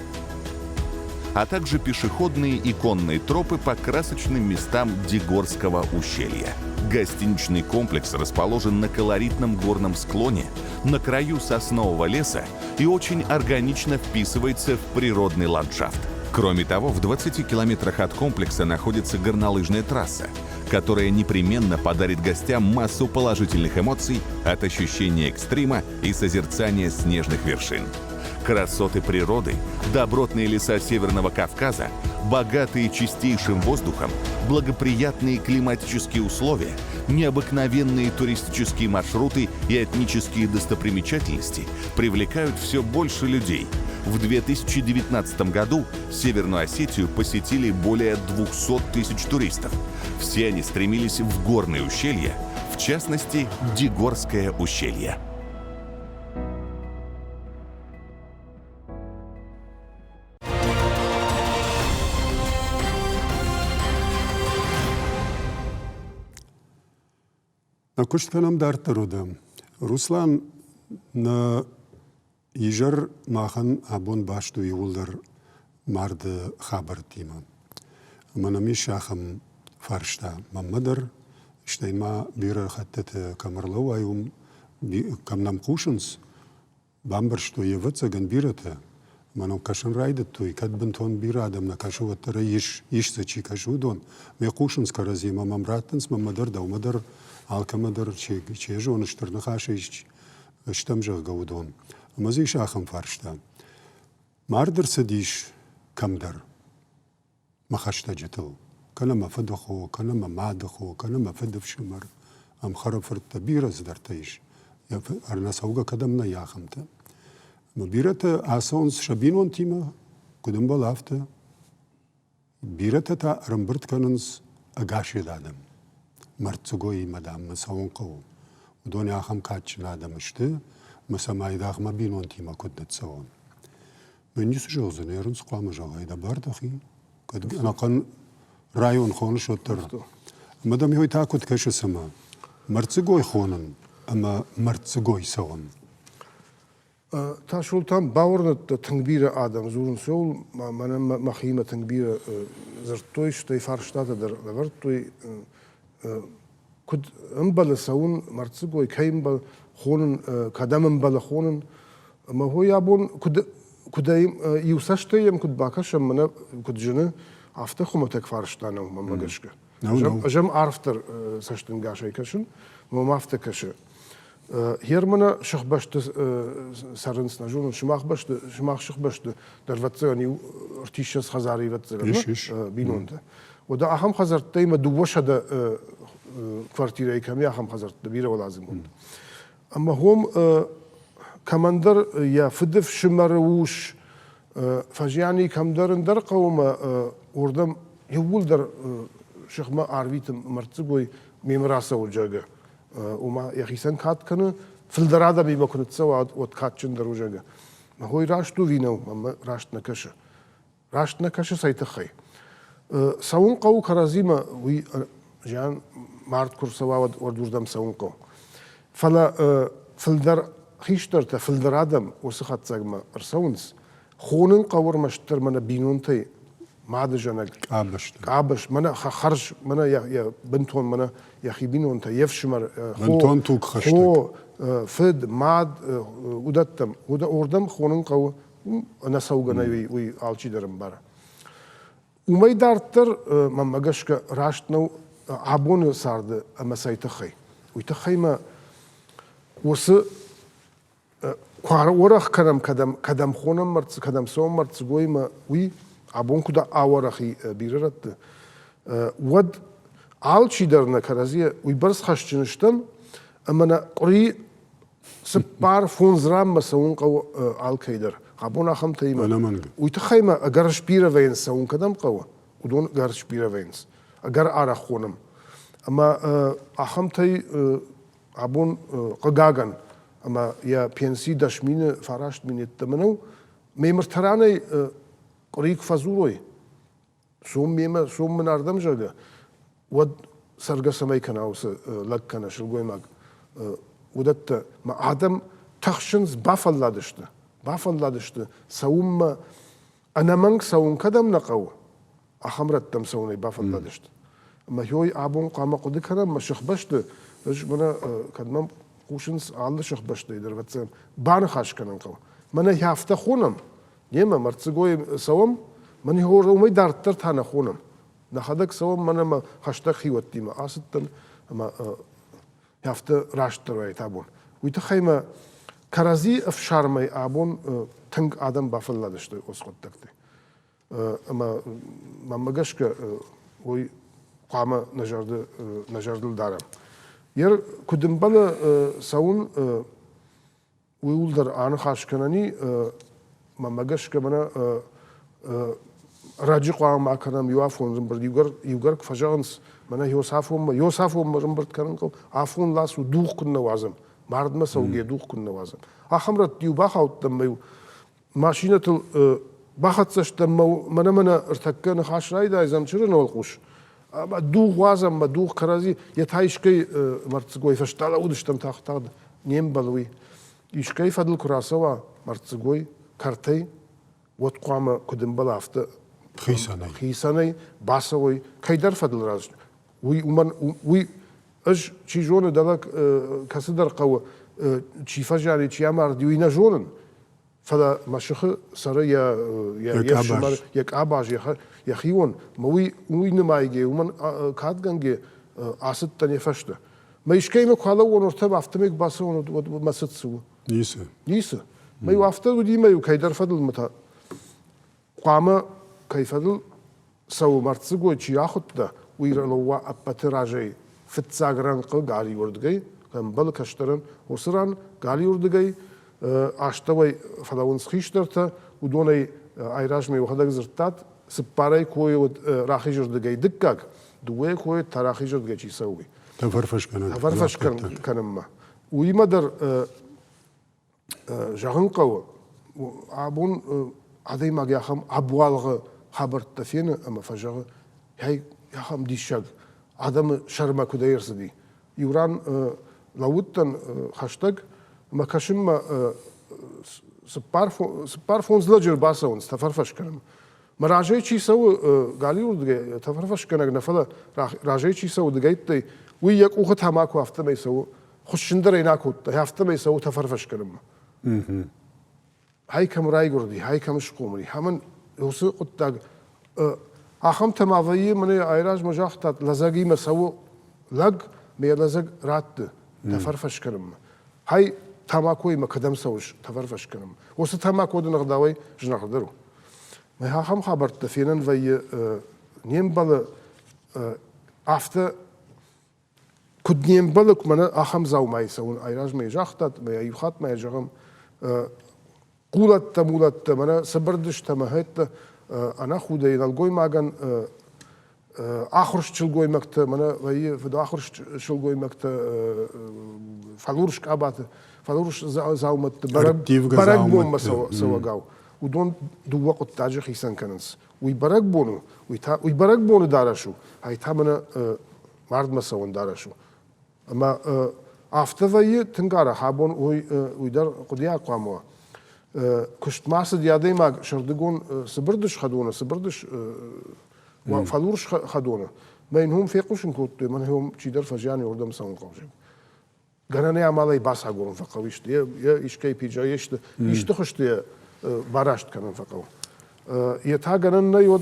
C: а также пешеходные и конные тропы по красочным местам Дигорского ущелья. Гостиничный комплекс расположен на колоритном горном склоне, на краю соснового леса и очень органично вписывается в природный ландшафт. Кроме того, в 20 километрах от комплекса находится горнолыжная трасса, которая непременно подарит гостям массу положительных эмоций от ощущения экстрима и созерцания снежных вершин. Красоты природы, добротные леса Северного Кавказа, богатые чистейшим воздухом, благоприятные климатические условия, необыкновенные туристические маршруты и этнические достопримечательности привлекают все больше людей. В 2019 году Северную Осетию посетили более 200 тысяч туристов. Все они стремились в горные ущелья, в частности, Дигорское ущелье.
A: Нӕ куыст кӕнӕм дарддӕр уыд. Руслан, нӕ изӕр махӕн абон баст у иууылдӕр марды хабӕрттимӕ. Ӕмӕ нӕм ис ахӕм фарста мӕнмӕ дӕр, стӕй ма бирӕ хӕттыты кӕм ӕрлӕууай, уым кӕм нӕм хъусынц, Бамбӕрстой, ӕвӕццӕгӕн, бирӕтӕ. Мӕнӕу кӕсын райдыдтой, кӕд бынтон бирӕ адӕм нӕ кӕсы, уӕддӕр ӕй ис, ис дзы чи кӕсы, уыдон. Ме хъусынц кӕрӕдзимӕ, мӕм раттынц, мӕнмӕ дӕр, дӕумӕ дӕр, алкӕмӕ дӕр, чи, чи зоны, стыр ныхасы ис, стӕм, зӕгъгӕ, уыдон. Ӕмӕ дзы ис ахӕм фарста. Мард ӕрцыдис кӕмдӕр. мӕ хӕстӕджытыл, кӕнӕ мӕ фыдыхо, кӕнӕ мӕ мадыхо, кӕнӕ мӕ фыдыфсымӕр, ӕмхӕрӕфырттӕ, бирӕ цыдӕртӕ ис. Ӕрнӕцӕугӕ кӕдӕм нӕй ахӕмтӕ. Ӕмӕ бирӕтӕ ацӕуынц сӕ бинонтимӕ, куыд ӕмбӕлы, афтӕ. Бирӕтӕ та ӕрӕмбырд кӕнынц ӕгасед адӕм. Мӕрддзыгоимӕ, дам, мӕ цӕуын хъӕуы. Уыдон ахӕм кадджын адӕм сты, ӕмӕ сӕм айдагъ мӕ бинонтимӕ куыд ныццӕуон. Мӕн ницы зӕгъдзӕн, ӕрынц хъуамӕ зӕгъай, дӕ бар дӕхи. Кӕд ӕнӕхъӕн район хоныс, уӕддӕр. Ӕмӕ дӕм уый та куыд кӕсы цымӕ? Мӕрддзыгой хонын ӕмӕ мӕрддзыгой цӕуын.
B: Тасолтан бауырныдта, тынг бирӕ адӕм дзурынц ууыл, мӕнӕн мӕхимӕ тынг бирӕ дзырдтой, стӕй фарстатӕ дӕр лӕвӕрдтой. Куыд ӕмбӕлы цӕуын мӕрддзыгой, кӕй ӕмбӕлы хонын, кӕдӕм ӕмбӕлы хонын. Ӕмӕ хой абон куыд куыд иу цӕстӕй йӕм куыд бакӕсӕм, мӕнӕ куыд зыны, афтӕ хуымӕтӕг фарста нӕу, мӕнмӕ гӕсгӕ. Ӕз ӕм арфдӕр цӕстӕнгасӕй кӕсын, мӕм афтӕ кӕсы. Германы сыхбӕсты цӕрынц, нӕ зонын, сымах бӕсты, сымах сыхбӕсты дӕр ӕвӕццӕгӕн иу ӕртиссӕдз хӕдзары ӕвӕццӕгӕн бинонтӕ. Уӕдӕ ахӕм хӕдзӕрттӕй мӕ 200 квартирӕйы кӕм и, ахӕм хӕдзӕрттӕ бирӕуӕладзыгонд. Ӕмӕ хом кӕмӕндӕр йӕ фыды фсымӕры ус фӕзиан и кӕмдӕр ӕндӕр хъӕумӕ, уырдӕм иууылдӕр сыхмӕ арвиты мӕрддзыгой мемӕ рацӕуы, зӕгъгӕ. Ома йӕхицӕн кад кӕны, фылдӕр адӕмимӕ куы ныццӕуа, уӕд кадджындӕр у, зӕгъгӕ. Мӕ хой раст у ӕви нӕу, мӕнмӕ раст нӕ кӕсы. Раст нӕ кӕсы цӕй тыххӕй? Цӕуын хъӕуы кӕрӕдзимӕ, уый зиан мард куы рцӕуа, уӕд уырдӕм цӕуын хъӕуы. Фӕлӕ фылдӕр хистӕртӕ, фылдӕр адӕм уыцы хатдзӕгмӕ ӕрцӕуынц. Хонын хъӕуы ӕрмӕстдӕр мӕнӕ бинонтӕй мады зӕнӕг, къабыз, мӕнӕ хӕрз, мӕнӕ йӕ бынтон, мӕнӕ йӕхи бинонтӕ, йе фсымӕр,
A: хо,
B: хо, фыд, мад, уыдӕттӕм. Уырдӕм хонын хъӕуы ӕнӕцӕугӕ нӕй, уый алчидӕр ӕмбары. Уымӕй дарддӕр, мӕнмӕ гӕсгӕ, раст нӕу абоны царды ӕмӕ цӕй тыххӕй. Уый тыххӕй мӕ уыцы куы уӕрӕх кӕнӕм, кӕдӕм, кӕдӕм хонӕм мӕрддзы, кӕдӕм цӕуӕм мӕрддзыгоимӕ, уый абон куыд ауӕрӕх и бирӕ рӕтты, уӕд алчидӕр нӕ кӕрӕдзийӕ уыйбӕрц хӕсджын стӕм, ӕмӕ нӕ къуыри цыппар-фондз ранмӕ цӕуын хъӕуы алкӕй дӕр. Абон ахӕмтӕ имӕ.
A: Ӕнӕмӕнг.
B: Уый тыххӕй ма ӕгӕр сбирӕ вӕййынц, цӕуын кӕдӕм хъӕуы, уыдон ӕгӕр сбирӕ вӕййынц. Ӕгӕр арӕх хонӕм. Ӕмӕ ахӕмтӕй абон, хъыгагӕн, ӕмӕ йӕ пенси 10 000, 9000 йеддӕмӕ нӕу, ме мыртӕранӕй къуыри куы фӕдзурой, сом мемӕ, сом мын ардӕм, зӕгъгӕ, уӕд цӕргӕ цӕмӕй кӕна уыцы лӕг кӕнӕ сылгоймаг, уыдӕттӕ. Мӕ адӕм тыхсынц, бафӕлладысты, бафӕлладысты цӕуынмӕ, ӕнӕмӕнг цӕуын кӕдӕм нӕ хъӕуы, ахӕм рӕттӕм цӕуынӕй бафӕлладысты. Ӕмӕ хёй абон хъуамӕ хъуыды кӕнӕм, мӕ сыхбӕсты, ӕз мӕнӕ кӕд мӕм хъусынц алы сыхбӕстӕй дӕр, ӕвӕццӕгӕн, баныхас кӕнын хъӕуы. Мӕнӕ афтӕ хонӕм, немӕ мӕрддзыгойы цӕуӕм, мӕн уымӕй дарддӕр та нӕ хонӕм. Нӕхӕдӕг цӕуӕм мӕнӕ мӕ хӕстӕг хиуӕттимӕ ацыдтӕн ӕмӕ афтӕ растдӕр уаид абон. Уый тыххӕй мӕ кӕрӕдзи ӕфсармӕй абон тынг адӕм бафӕлладысты уыцы хъуыддӕгтӕй. Ӕмӕ мӕнмӕ гӕсгӕ уый хъуамӕ нӕ зӕрды нӕ зӕрдыл дарӕм. Ер куыд ӕмбӕлы цӕуын ууыл дӕр аныхас кӕнӕн и, мӕнмӕ гӕсгӕ мӕнӕ раджы хъуамӕ ма кӕнӕм иу афон ӕмбырд, иугӕр, иугӕр куы фӕзӕгъынц, мӕнӕ ёсафонмӕ, ёсафонмӕ ӕмбырд кӕнын хъӕуы, афон лас у, дугъ куыннӕ уадзӕм, мардмӕ цӕугӕ дугъ куыннӕ уадзӕм. Ахӕм рӕтты-иу бахаудтӕн мӕ-иу машинӕтыл бахӕццӕ стӕм мӕнӕ мӕнӕ ӕртӕккӕ ныхас райдайдзӕн чырыны уӕлхъус. Ӕмӕ дугъ уадзӕм, мӕ дугъ кӕрӕдзи, йе та искӕй мӕрддзыгой фӕстӕ лӕууыдыстӕм тагъд-тагъд, не мбӕлы уый. Искӕй фӕдыл куы рацӕуа мӕрддзыгой кӕртӕй, уӕд хъуамӕ куыд ӕмбӕла, афтӕ
A: хицӕнӕй,
B: хицӕнӕй бацӕуой, кӕйдӕр фӕдыл раз. Уый уымӕн уый ӕз чи зоны, дӕлӕ кӕцыдӕр хъӕуы чи фӕзиан и, чи амарди, уый нӕ зонын. Фӕлӕ мӕ сыхы цӕры йӕ йе фсымӕр, йӕ къабаз, йӕ хион. Мӕ уый, уый нымайгӕ, уымӕн кадгӕнгӕ ацыдтӕн йӕ фӕстӕ. Мӕ искӕимӕ куы алӕууон ортӕм, афтӕмӕй куы бацӕуон, уӕд мӕ цыд цы у?
A: Ницы.
B: Ницы. Мӕ-иу афтӕ уыди, мӕ-иу кӕйдӕр фӕдыл мӕ та хъуамӕ кӕй фӕдыл цӕуы мӕрддзыгой чи ахуыдта, уый ралӕууа ӕппӕты разӕй фыццаг рӕнхъы галиуырдыгӕй, ӕмбӕлы кӕстӕрӕн уыцы ран галиуырдыгӕй, астӕуӕй фӕлӕууынц хистӕртӕ, уыдонӕй айразмӕ уӕхӕдӕг дзырдтат, цыппарӕй кой уыд рахизырдыгӕй дыккаг, дыууӕйы кой та рахизырдыгӕй чи цӕуы, уый.
A: Тӕфӕрфӕс кӕнын.
B: Тӕфӕрфӕс кӕнынмӕ. Уыимӕ дӕр зӕгъын хъӕуы, абон адӕймаг ахӕм ӕбуалгъы хабӕрттӕ фены ӕмӕ фӕзӕгъы, ай ахӕм диссаг адӕмы сӕрмӕ куыдӕй ӕрцыди. Иу ран лӕууыдтӕн хӕстӕг ӕмӕ кӕсынмӕ цыппар-фондз лӕджы ӕрбацӕуынц тӕфӕрфӕс кӕнынмӕ. Мӕ разӕй чи цӕуы галиуырдыгӕй, тӕфӕрфӕсгӕнӕг нӕ, фӕлӕ разӕй чи цӕуы дыгӕйттӕй, Уый йӕ къухы тамако афтӕмӕй цӕуы, хуыссын дӕр ӕй нӕ кодта, афтӕмӕй цӕуы тӕфӕрфӕс кӕнынмӕ. Хай кӕм райгуырди, хай кӕм схъомыл и, хӕмӕн уыцы хъуыддаг ахӕмтӕ ма вӕййы, мӕнӕ айразмӕ загътат, лӕдзӕгимӕ цӕуы лӕг, мӕ йӕ лӕдзӕг ратты тӕфӕрфӕс кӕнынмӕ. Хай тамакоимӕ кӕдӕм цӕуыс тӕфӕрфӕс кӕнынмӕ? Уыцы тамако дын ӕгъдауӕй зынаргъдӕр у. Мӕ ахӕм хабӕрттӕ фенӕн вӕййы не мбӕлы афтӕ куыд не мбӕлы, мӕнӕ ахӕм дзаумайы цӕуын айразмӕ загътат, мӕ иу хатт ма зӕгъӕм, хъулӕттӕ-мулӕттӕ, мӕнӕ цыбырдыстӕ мӕ хӕйттӕ ӕнӕхудӕй нӕлгоймагӕн ахуырст сылгоймӕгтӕ, мӕнӕ вӕййы фыдахуырст сылгоймӕгтӕ фӕлурс къабаты, фӕлурс дзаумӕтты бӕрӕгбонмӕ цӕуӕгау. Уыдон дыууӕ хъуыддаджы хицӕн кӕнынц. Уый бӕрӕгбон у, уый та уый бӕрӕгбоны дарӕс у, ай та мӕнӕ мардмӕ цӕуӕн дарӕс у. Ӕмӕ афтӕ вӕййы тынг арӕх абон уый, уый дӕр хъуыдыйаг хъуамӕ уа. Куыстмӕ цыди адӕймаг сӕрдыгон цыбырдыс хӕдоны, цыбырдыс фӕлурс хӕдоны. Мӕ йын уым фехъусын кодтой, мӕнӕ уым чидӕр фӕзиан, уырдӕм цӕуын хъӕуы. Гӕнӕн амалӕй бацагурын фӕхъӕуы исты, йӕ искӕй пиджа исты, исты хуызты йӕ бараст кӕнын фӕхъӕуы. Йе та гӕнӕн нӕй, уӕд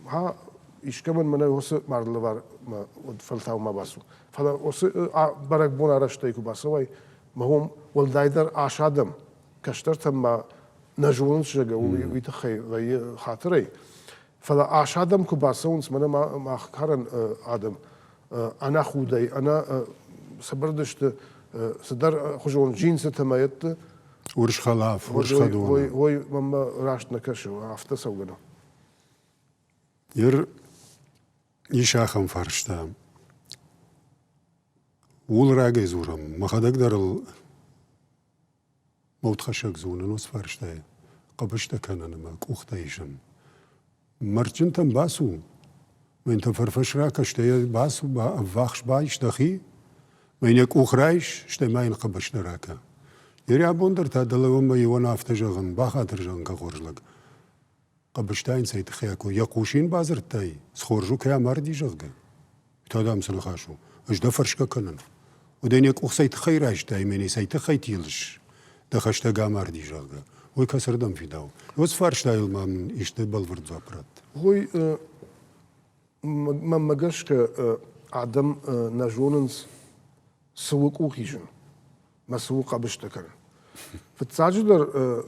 B: ха искӕмӕн мӕнӕ уыцы марды уӕд фӕлтау ма бацу. Фӕлӕ уыцы бӕрӕгбон арӕзтӕй куы бацӕуай, мӕ уым уӕлдайдӕр ас адӕм, кӕстӕртӕм ма нӕ зонынц, зӕгъгӕ, уый тыххӕй вӕййы хатырӕй. Фӕлӕ ас адӕм куы бацӕуынц, мӕнӕ мах карӕн адӕм, ӕнӕхудӕй, ӕнӕ цыбырдысты цыдӕр хуызон джинсытӕ мӕ йедты.
A: Урс хӕлаф, урс хӕдон.
B: Ой, мӕнмӕ раст нӕ кӕсы, афтӕ цӕугӕ нӕу.
A: Ир ис ахӕм фарста. Ууыл рагӕй дзурӕм. Мӕхӕдӕг дӕр ыл Мӕудхӕссӕг зонын уыцы фарстайы хъӕбыстӕ кӕнын ӕмӕ къухтӕ исын. Мӕрдджынтӕм бацу, мӕ йын тӕфӕрфӕс ракӕс, стӕй бацу, ӕввахс байс дӕхи, мӕ йын йӕ къух райс, стӕй ма йын хъӕбыстӕ ракӕ. Йе абон дӕр та дӕлӕуӕмӕ иуӕн афтӕ зӕгъын, бахатыр зӕгъын кӕ хорз лӕг. Хъӕбыстӕ йын цӕй тыххӕй акодтой? Йӕ хъус йын бадзырдтай, цы хорз у, кӕй амарди, зӕгъгӕ. Та дам цы ныхас у? Ӕз дӕ фӕрсгӕ кӕнын. Уӕдӕ йын йӕ къух цӕй тыххӕй райстай ӕмӕ йын цӕй тыххӕй тилыс, дӕ хӕстӕг амарди, зӕгъгӕ, уый кӕцырдӕм фидауы? Уыцы фарстайыл ма мын исты бӕлвырд дзуапп ратт.
B: Уый мӕнмӕ гӕсгӕ адӕм нӕ зонынц, цы у къух исын. Мӕ цы у хъӕбыстӕ кӕнын. Фыццаджыдӕр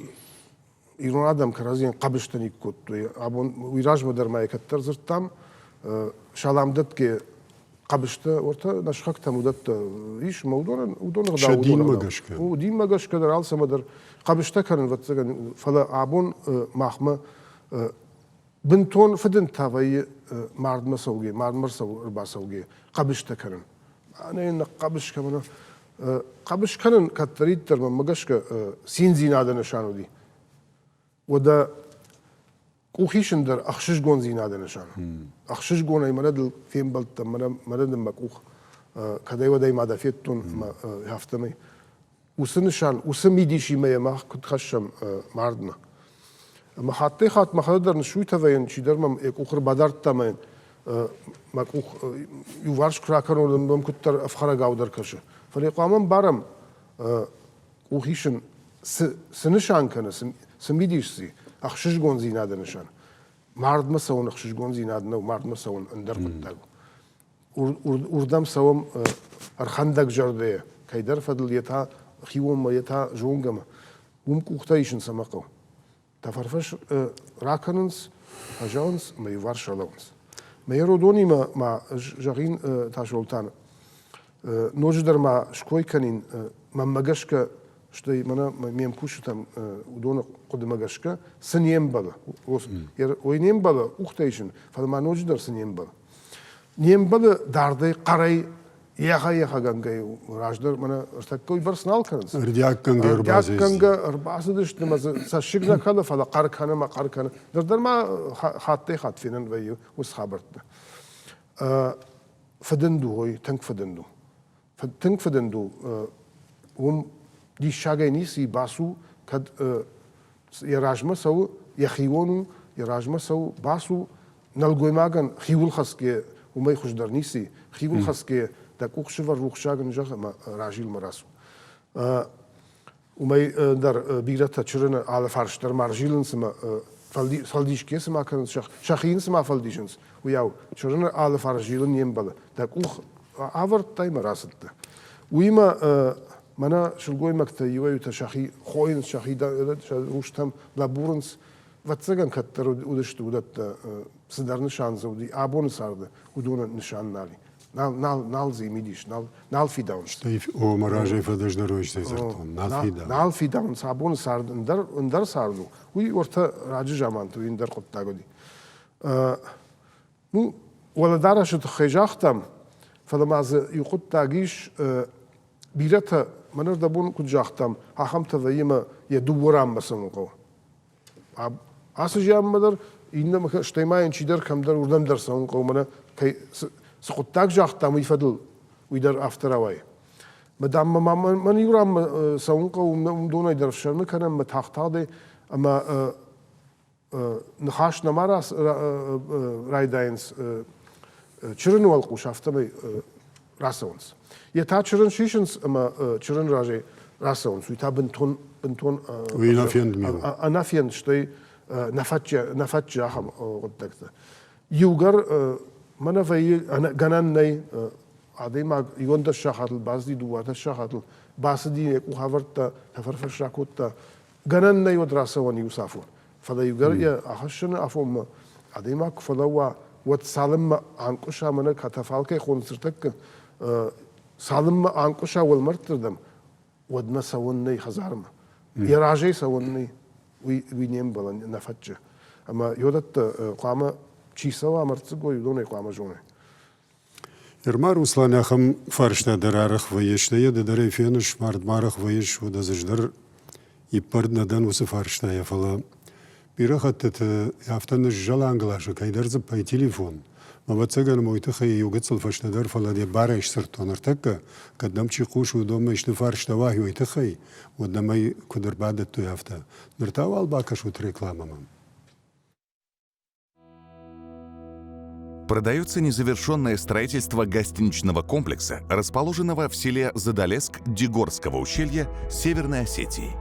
B: ирон адӕм кӕрӕдзийӕн хъӕбыстӕ никкодтой. Абон уый размӕ дӕр ма кӕддӕр дзырдтам, салам дӕтгӕ хъӕбыстӕ, уӕртӕ нӕ сыхӕгтӕм уыдӕттӕ ис, ӕмӕ уыдонӕн уыдон ӕгъдау
A: Сӕ динмӕ гӕсгӕ.
B: Динмӕ гӕсгӕ дӕр алцӕмӕ дӕр хъӕбыстӕ кӕнын, ӕвӕццӕгӕн, фӕлӕ абон махмӕ бынтон фыдынд та вӕййы мардмӕ цӕугӕ, мардмӕ ӕрбацӕугӕ хъӕбыстӕ кӕнын. Ӕнӕ йын ныхъхъӕбыс кӕнын. Хъӕбыс кӕнын кӕддӕриддӕр мӕнмӕ гӕсгӕ циндзинады нысан уыди. Уӕдӕ къухисын дӕр ӕхсызгондзинады нысан. Ӕхсызгонӕй мӕнӕ дыл фембӕлдтӕн, мӕнӕ дын мӕ къух кӕдӕй-уӕдӕй ма дӕ федтон ӕмӕ афтӕмӕй. Уыцы нысан, уыцы мидисимӕ йӕ мах куыд хӕссӕм мардмӕ. Ӕмӕ хаттӕй-хатт мӕхӕдӕг дӕр ныссуйтӕ вӕййын, чидӕр мӕм йӕ къух ӕрбадардта ӕмӕ йын мӕ къух иуварс куы ракӕнон, мӕм куыддӕр ӕфхӕрӕгау дӕр кӕсы. Фӕлӕ хъуамӕ ӕмбарӕм, къух исын цы, цы нысан кӕны, цы, цы мидис дзы, ӕхсызгондзинады нысан. Мардмӕ цӕуын ӕхсызгондзинад нӕу, мардмӕ цӕуын ӕндӕр хъуыддаг у. Уырдӕм цӕуӕм ӕрхӕндӕг зӕрдӕйӕ, кӕйдӕр фӕдыл йе та хионмӕ, йе та зонгӕмӕ. Уым къухтӕ исын цӕмӕ хъӕуы. Тӕфӕрфӕс ракӕнынц, фӕзӕгъынц ӕмӕ иуварс ралӕууынц. Мӕ родонимӕ ма ӕз зӕгъин Тасолтан, ноджыдӕр ма ской кӕнин, мӕнмӕ гӕсгӕ, стӕй мӕнӕ ме мкусджытӕм уыдоны хъуыдымӕ гӕсгӕ, цы не мбӕлы, уый не мбӕлы къухтӕ исын, фӕлӕ ма ноджыдӕр цы не мбӕлы. Не мбӕлы дардӕй хъӕрӕй ехӕ-ехӕгӕнгӕ раздӕр мӕнӕ ӕртӕккӕ уыйбӕрц нал кӕнынц.
A: Ӕрдиаггӕнгӕ
B: Ӕрдиаггӕнгӕ ӕрбацыдысты ӕмӕ дзы цӕссыг нӕ кӕны, фӕлӕ хъӕр кӕны ӕмӕ хъӕр кӕны. Ныр дӕр ма хаттӕй-хатт фенӕн вӕййы уыцы хабӕрттӕ. Фыдынд у, ой, тынг фыдынд у. Тынг фыдынд у. Уым диссагӕй ницы и, бацу, кӕд йӕ размӕ цӕуы, йӕхион у, йӕ размӕ цӕуы, бацу, нӕлгоймагӕн хиуылхӕцгӕ уымӕй хуыздӕр ницы и. Хиуылхӕцгӕ Дӕ къух сывӕр рухсаг ын зӕгъ ӕмӕ разил мӕ рацу. Уымӕй дӕр бирӕтӕ чырыны алы фарс дӕр ма рзилынц ӕмӕ фӕлдисгӕ цыма кӕнынц, сӕхи йын цыма фӕлдисынц, уыйау чырыны алы фарс зилын не мбӕлы. Дӕ къух авӕрдтай мӕ рацыдтӕ. Уыимӕ мӕнӕ сылгоймӕгтӕ иуӕй-иутӕ сӕхи хойынц, сӕхи сӕ рустӕм лӕбурынц. Ӕвӕццӕгӕн, кӕддӕр уыдысты уыдӕттӕ, цыдӕр нысан дзы уыди, абоны царды уыдоны нысан нал и. Нал, нал, нал дзы мидис, нал, нал фидауынц.
A: Стӕй, о, мӕ разӕй фӕдӕздӕр уӕзтӕй дзырдтон, нал фидауынц.
B: Нал фидауынц, абоны цард ӕндӕр, ӕндӕр цард у. Уый уӕртӕ раджы заманты уый ӕндӕр хъуыддаг уыди. Ну, уӕлӕдарӕсы тыххӕй загътам, фӕлӕ ма дзы иу хъуыддаг ис, бирӕтӕ, мӕнӕ ӕрдӕбон куыд загътам, ахӕмтӕ вӕййы ӕмӕ йӕ дыууӕ ранмӕ цӕуын хъӕуы. Ацы зианмӕ дӕр, иннӕ, стӕй ма йын чидӕр кӕмдӕр уырдӕм дӕр цӕуын хъӕуы, мӕнӕ кӕй цы хъуыддаг загътам, уый фӕдыл уый дӕр афтӕ рауайы. Мӕ дам, мӕн иу ранмӕ цӕуын хъӕуы, уым донӕй дӕр ӕфсӕрмы кӕнӕм, мӕ тагъд-тагъдӕй ӕмӕ ныхас нӕма райдайынц чырыны уӕлхъус, афтӕмӕй рацӕуынц. Йе та чырын сисынц ӕмӕ чырын разӕй рацӕуынц. Уый та бынтон бынтон
A: Уый ӕнӕфенд ми у.
B: Ӕнӕфенд, стӕй нӕ фӕтчы ахӕм хъуыддӕгтӕ. Иугӕр мӕнӕ вӕййы гӕнӕн нӕй, адӕймаг иуӕндӕс сахатыл бацыди, дыууадӕс сахатыл бацыди, йӕ къух авӕрдта, тӕфӕрфӕс ракодта. Гӕнӕн нӕй уӕд рацӕуӕн иу цафон. Фӕлӕ иугӕр йӕ ахӕссыны афонмӕ адӕймаг куы фӕлӕууа, уӕд цалынмӕ анкъуыса мӕнӕ катафалкӕй хонынц ныртӕккӕ, цалынмӕ анкъуыса уӕлмӕрдтырдӕм, уӕдмӕ цӕуӕн нӕй хӕдзармӕ. Йӕ разӕй цӕуӕн нӕй, уый, уый не мбӕлы, нӕ фӕтчы. Ӕмӕ йодӕттӕ хъуамӕ чи цӕуа мӕрддзыгой, уыдонӕй хъуамӕ зоной.
A: Нырма Руслан ахӕм фарста дӕр арӕх вӕййы, стӕй йӕ ды дӕр ӕй феныс, мард ма арӕх вӕййыс, уӕд ӕз дӕр иппӕрд нӕ дӕн уыцы фарстайӕ, фӕлӕ бирӕ хӕттыты афтӕ ныззӕланг ласы кӕйдӕр дзыппӕй телефон. Ӕвӕццӕгӕн ӕмӕ уый тыххӕй иу гыццыл фӕстӕдӕр, фӕлӕ дӕ барӕй сдзырдтон ӕртӕккӕ, кӕд нӕм чи хъусы, уыдонмӕ исты фарста уа уый тыххӕй, уӕд нӕм ӕй куыд ӕрбадӕттой, афтӕ. Ныр та уал бакӕсут рекламӕмӕ.
C: Продается незавершенное строительство гостиничного комплекса, расположенного в селе Задолеск Дигорского ущелья Северной Осетии.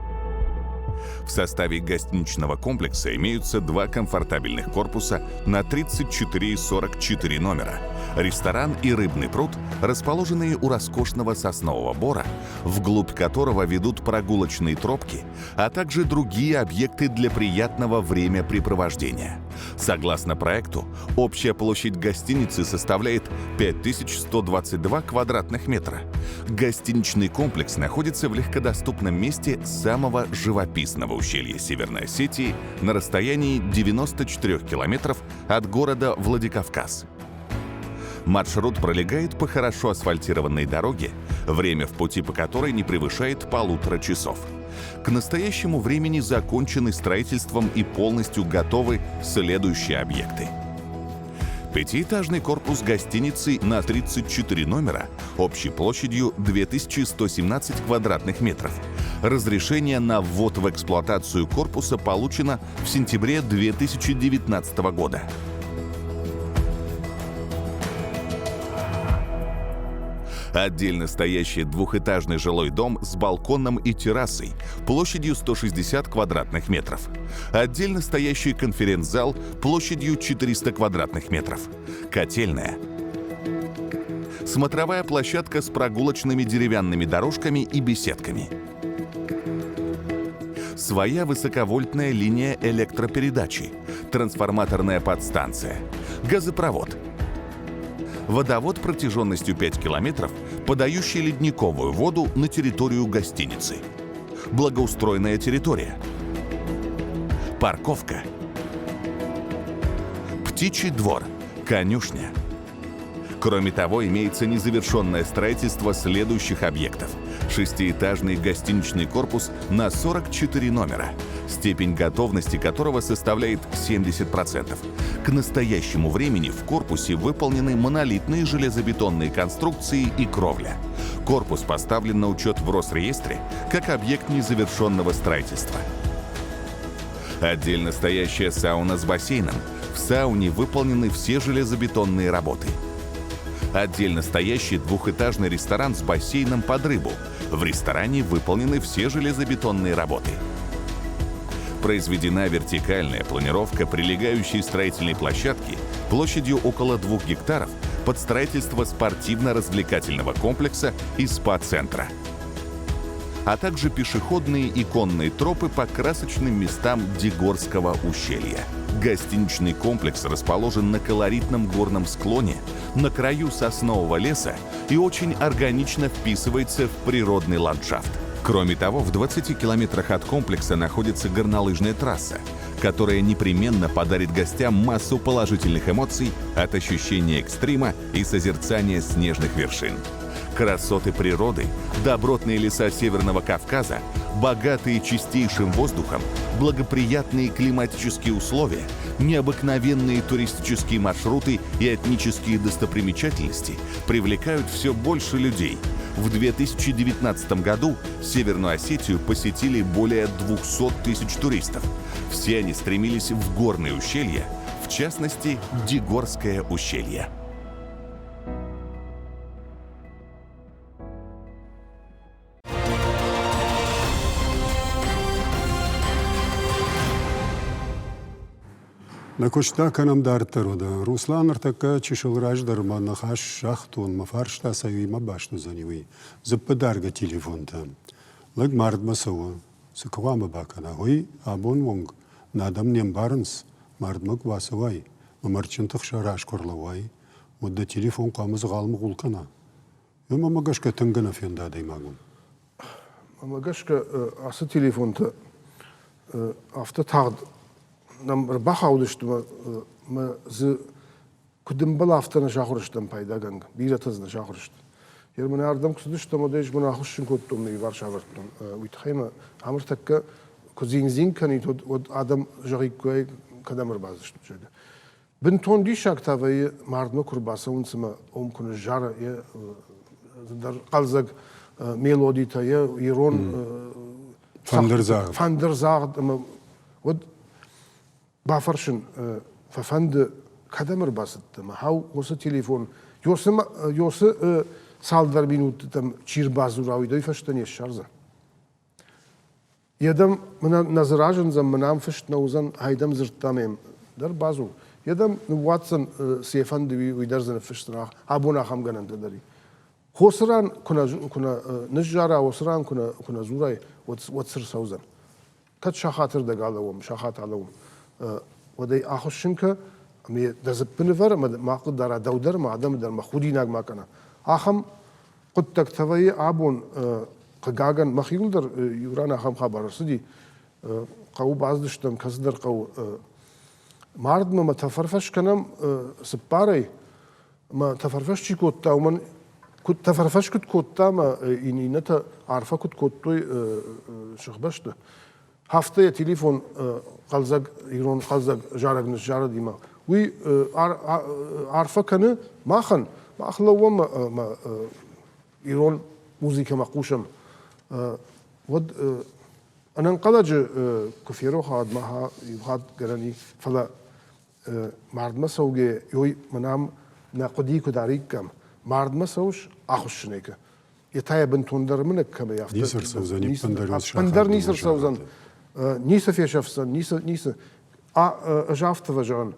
C: В составе гостиничного комплекса имеются два комфортабельных корпуса на 34 и 44 номера, ресторан и рыбный пруд, расположенные у роскошного соснового бора, вглубь которого ведут прогулочные тропки, а также другие объекты для приятного времяпрепровождения. Согласно проекту, общая площадь гостиницы составляет 5122 квадратных метра. Гостиничный комплекс находится в легкодоступном месте самого живописного ущелья Северной Осетии на расстоянии 94 километров от города Владикавказ. Маршрут пролегает по хорошо асфальтированной дороге, время в пути по которой не превышает полутора часов. К настоящему времени закончены строительством и полностью готовы следующие объекты. Пятиэтажный корпус гостиницы на 34 номера общей площадью 2117 квадратных метров. Разрешение на ввод в эксплуатацию корпуса получено в сентябре 2019 года. Отдельно стоящий двухэтажный жилой дом с балконом и террасой площадью 160 квадратных метров. Отдельно стоящий конференц-зал площадью 400 квадратных метров. Котельная. Смотровая площадка с прогулочными деревянными дорожками и беседками. Своя высоковольтная линия электропередачи, трансформаторная подстанция, газопровод – водовод протяженностью 5 километров, подающий ледниковую воду на территорию гостиницы. Благоустроенная территория. Парковка. Птичий двор. Конюшня. Кроме того, имеется незавершенное строительство следующих объектов. Шестиэтажный гостиничный корпус на 44 номера, степень готовности которого составляет 70%. К настоящему времени в корпусе выполнены монолитные железобетонные конструкции и кровля. Корпус поставлен на учет в Росреестре как объект незавершенного строительства. Отдельно стоящая сауна с бассейном. В сауне выполнены все железобетонные работы. Отдельно стоящий двухэтажный ресторан с бассейном под рыбу. В ресторане выполнены все железобетонные работы. Произведена вертикальная планировка прилегающей строительной площадки площадью около 2 гектаров под строительство спортивно-развлекательного комплекса и спа-центра, а также пешеходные и конные тропы по красочным местам Дигорского ущелья. Гостиничный комплекс расположен на колоритном горном склоне, на краю соснового леса и очень органично вписывается в природный ландшафт. Кроме того, в 20 километрах от комплекса находится горнолыжная трасса, которая непременно подарит гостям массу положительных эмоций от ощущения экстрима и созерцания снежных вершин. Красоты природы, добротные леса Северного Кавказа, богатые чистейшим воздухом, благоприятные климатические условия, необыкновенные туристические маршруты и этнические достопримечательности привлекают все больше людей. В 2019 году Северную Осетию посетили более 200 тысяч туристов. Все они стремились в горные ущелья, в частности, Дигорское ущелье.
A: Нӕ куыст та кӕнӕм дарддӕр уӕдӕ. Руслан ныртӕккӕ чысыл раздӕр мӕ ныхас загътон, мӕ фарста цӕуимӕ баст уыдзӕни, уый. Дзыппы даргӕ телефонтӕ. Лӕг мардмӕ цӕуы. Цы хъуамӕ бакӕна, уый абон онг нӕ адӕм не мбарынц, мардмӕ куы бацӕуай, мӕ мӕрдджынты хсӕн раз куы ӕрлӕууай, уӕд дӕ телефон хъуамӕ дзыгъал-мыгъул кӕна. Мӕнмӕ гӕсгӕ тынг ӕнӕфенд адӕймаг у.
B: Мӕнмӕ гӕсгӕ ацы телефонтӕ афтӕ тагъд нӕм ӕрбахаудысты мӕ дзы куыд ӕмбӕлы, афтӕ нӕ сахуыр стӕм пайдагӕнгӕ. Бирӕтӕ дзы нӕ сахуыр сты. Йе мын ардӕм куы цыдыстӕм, уӕд ӕз мын ахуыссын кодтон, мӕ иуварс авӕрдтон. Уый тыххӕй мӕ ам ӕртӕккӕ куы дзин-дзин кӕнид, уӕд адӕм зӕгъиккой, кӕдӕм ӕрбацыдыстут, зӕгъгӕ. Бынтон диссаг та вӕййы, мардмӕ куы рбацӕуынц ӕмӕ ом куы ныззары йӕ дӕр хъӕлдзӕг мелодитӕ, йӕ ирон
A: фӕндырдзагъд.
B: Фӕндырдзагъд ӕмӕ уӕд бафӕрсын фӕфӕнды, кӕдӕм ӕрбацыдтӕ ӕмӕ хау уыцы телефон ёсы цалдӕр минуттытӕм чи рбадзура, уый дӕ фӕстӕ не ссардзӕн. Йедӕм мын нӕ дзы разындзӕн, мын ам фыст нӕ уыдзӕн, айдӕм дзырдта мӕм дӕр бадзур. Йедӕм ныууадздзӕн, цы йӕ фӕнды, уый дӕр дзы ныффысдзӕн, абон ахӕм гӕнӕнтӕ дӕр и. Хосы ран куы нӕ, куы нӕ ныззара, уыцы ран куы нӕ, куы нӕ дзурай, уӕд, уӕд цы рцӕудзӕн? Кӕд сахатырдӕг алӕууӕм, сахат алӕууӕм, уӕд ӕй ахуыссын кӕ, ӕмӕ дӕ дзыппы нывӕр ӕмӕ ма хъыгдара дӕу дӕр, ма адӕмы дӕр, ма худинаг ма кӕна. Ахӕм хъуыддӕгтӕ вӕййы абон, хъыгагӕн, мӕхиуыл дӕр иу ран ахӕм хабар ӕрцыди. Хъӕуы бацыдыстӕм кӕцыдӕр хъӕуы мардмӕ мӕ тӕфӕрфӕс кӕнӕм цыппарӕй. Мӕ тӕфӕрфӕс чи кодта, уымӕн куыд тӕфӕрфӕс куыд кодта ӕмӕ иннӕтӕ арфӕ куыд кодтой сыхбӕсты, афтӕ йӕ телефон хъӕлдзӕг ирон хъӕлдзӕг зарӕг ныззарыдимӕ. Уый арфӕ кӕны махӕн, мах лӕууӕм ӕмӕ ирон музыкӕмӕ хъусӕм. Уӕд ӕнӕнхъӕлӕджы куы ферох, уӕд ма иу хатт гӕнӕн и, фӕлӕ мардмӕ цӕугӕ, ой, мӕн ам нӕ хъуыди куы дариккам. Мардмӕ цӕуыс, ахуыссын кӕ. Йе та йӕ бынтондӕр мынӕг кӕмӕй афтӕ.
A: Ницы ӕрцӕудзӕн,
B: ӕппындӕр ницы ӕрцӕудзӕн, ницы фесӕфдзӕн, ницы, ницы. Ӕз афтӕ фӕзӕгъын,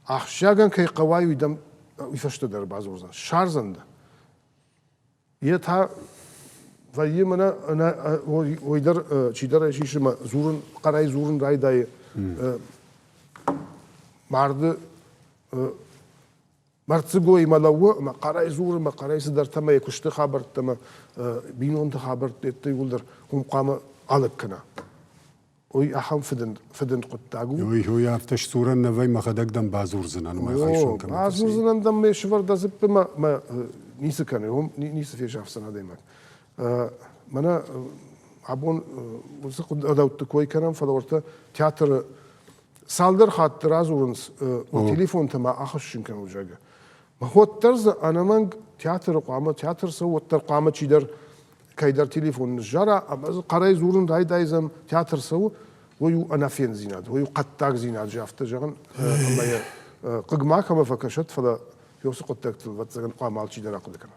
B: ахсджиагӕн кӕй хъӕуай, уый дӕм уый фӕстӕ дӕр бадзурдзӕн, ссардзӕн дӕ. Йе та вӕййы мӕнӕ уый дӕр чидӕр ӕй сисы мӕ дзурын, хъӕрӕй дзурын райдайы марды мӕрддзыгоимӕ лӕууы ӕмӕ хъӕрӕй дзуры ӕмӕ хъӕрӕй цыдӕртӕ ӕмӕ йӕ куысты хабӕрттӕ ӕмӕ бинонты хабӕрттӕ иууылдӕр уым хъуамӕ алыг кӕна. Уый ахӕм фыдынд, фыдынд хъуыддаг у.
A: Уый, уый афтӕ сдзурӕн нӕ вӕй, мӕхӕдӕг дӕм бадзурдзынӕн мӕ хӕссон кӕмӕ
B: Бадзурдзынӕн дӕм ме сывӕр дӕ дзыппы мӕ, мӕ ницы кӕны, уым ницы фесафдзӕн адӕймаг. Мӕнӕ абон уыцы ӕгъдӕутты кой кӕнӕм, фӕлӕ уӕртӕ театры цалдӕр хатты радзурынц, телефонтӕ ма ахӕссын кӕнут, зӕгъгӕ. Уӕддӕр дзы ӕнӕмӕнг театры хъуамӕ, театр цӕуы, уӕддӕр хъуамӕ чидӕр кӕйдӕр телефон ныззара ӕмӕ дзы хъӕрӕй дзурын райдайдзӕн, театр цӕуы, уый у ӕнӕфенддзинад, уый у хъӕддагдзинад, афтӕ зӕгъын, ӕмӕ йӕ хъыг ма кӕмӕ фӕкӕсӕд, фӕлӕ Уыцы хъуыддӕгтыл, ӕвӕццӕгӕн, хъуамӕ алчидӕр ахъуыды кӕна.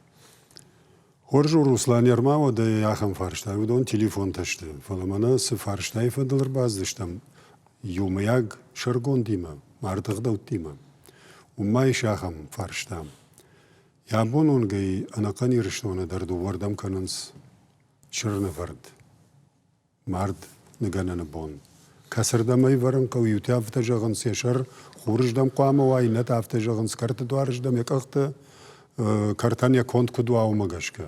A: Хорз у, Руслан, ӕрма уӕдӕ ахӕм фарста. Уыдон телефонтӕ сты, фӕлӕ мӕнӕ цы фарстайы фӕдыл ӕрбацыдыстӕм иумӕйаг сӕргондимӕ, марды ӕгъдӕуттимӕ, уым ма ис ахӕм фарста. Йӕ абон онгӕй ӕнӕхъӕн Ирыстоны дӕр дыууӕрдӕм кӕнынц чырынӕвӕрд. Мард ныгӕнӕны бон. Кӕцырдӕм ӕй вӕрын хъӕуы, иутӕ афтӕ зӕгъынц, йӕ сӕр хурыздӕм хъуамӕ уа, иннӕтӕ афтӕ зӕгъынц, кӕрты дуарыздӕм йӕ къӕхтӕ, кӕртӕн йӕ конд куыд уа, уымӕ гӕсгӕ.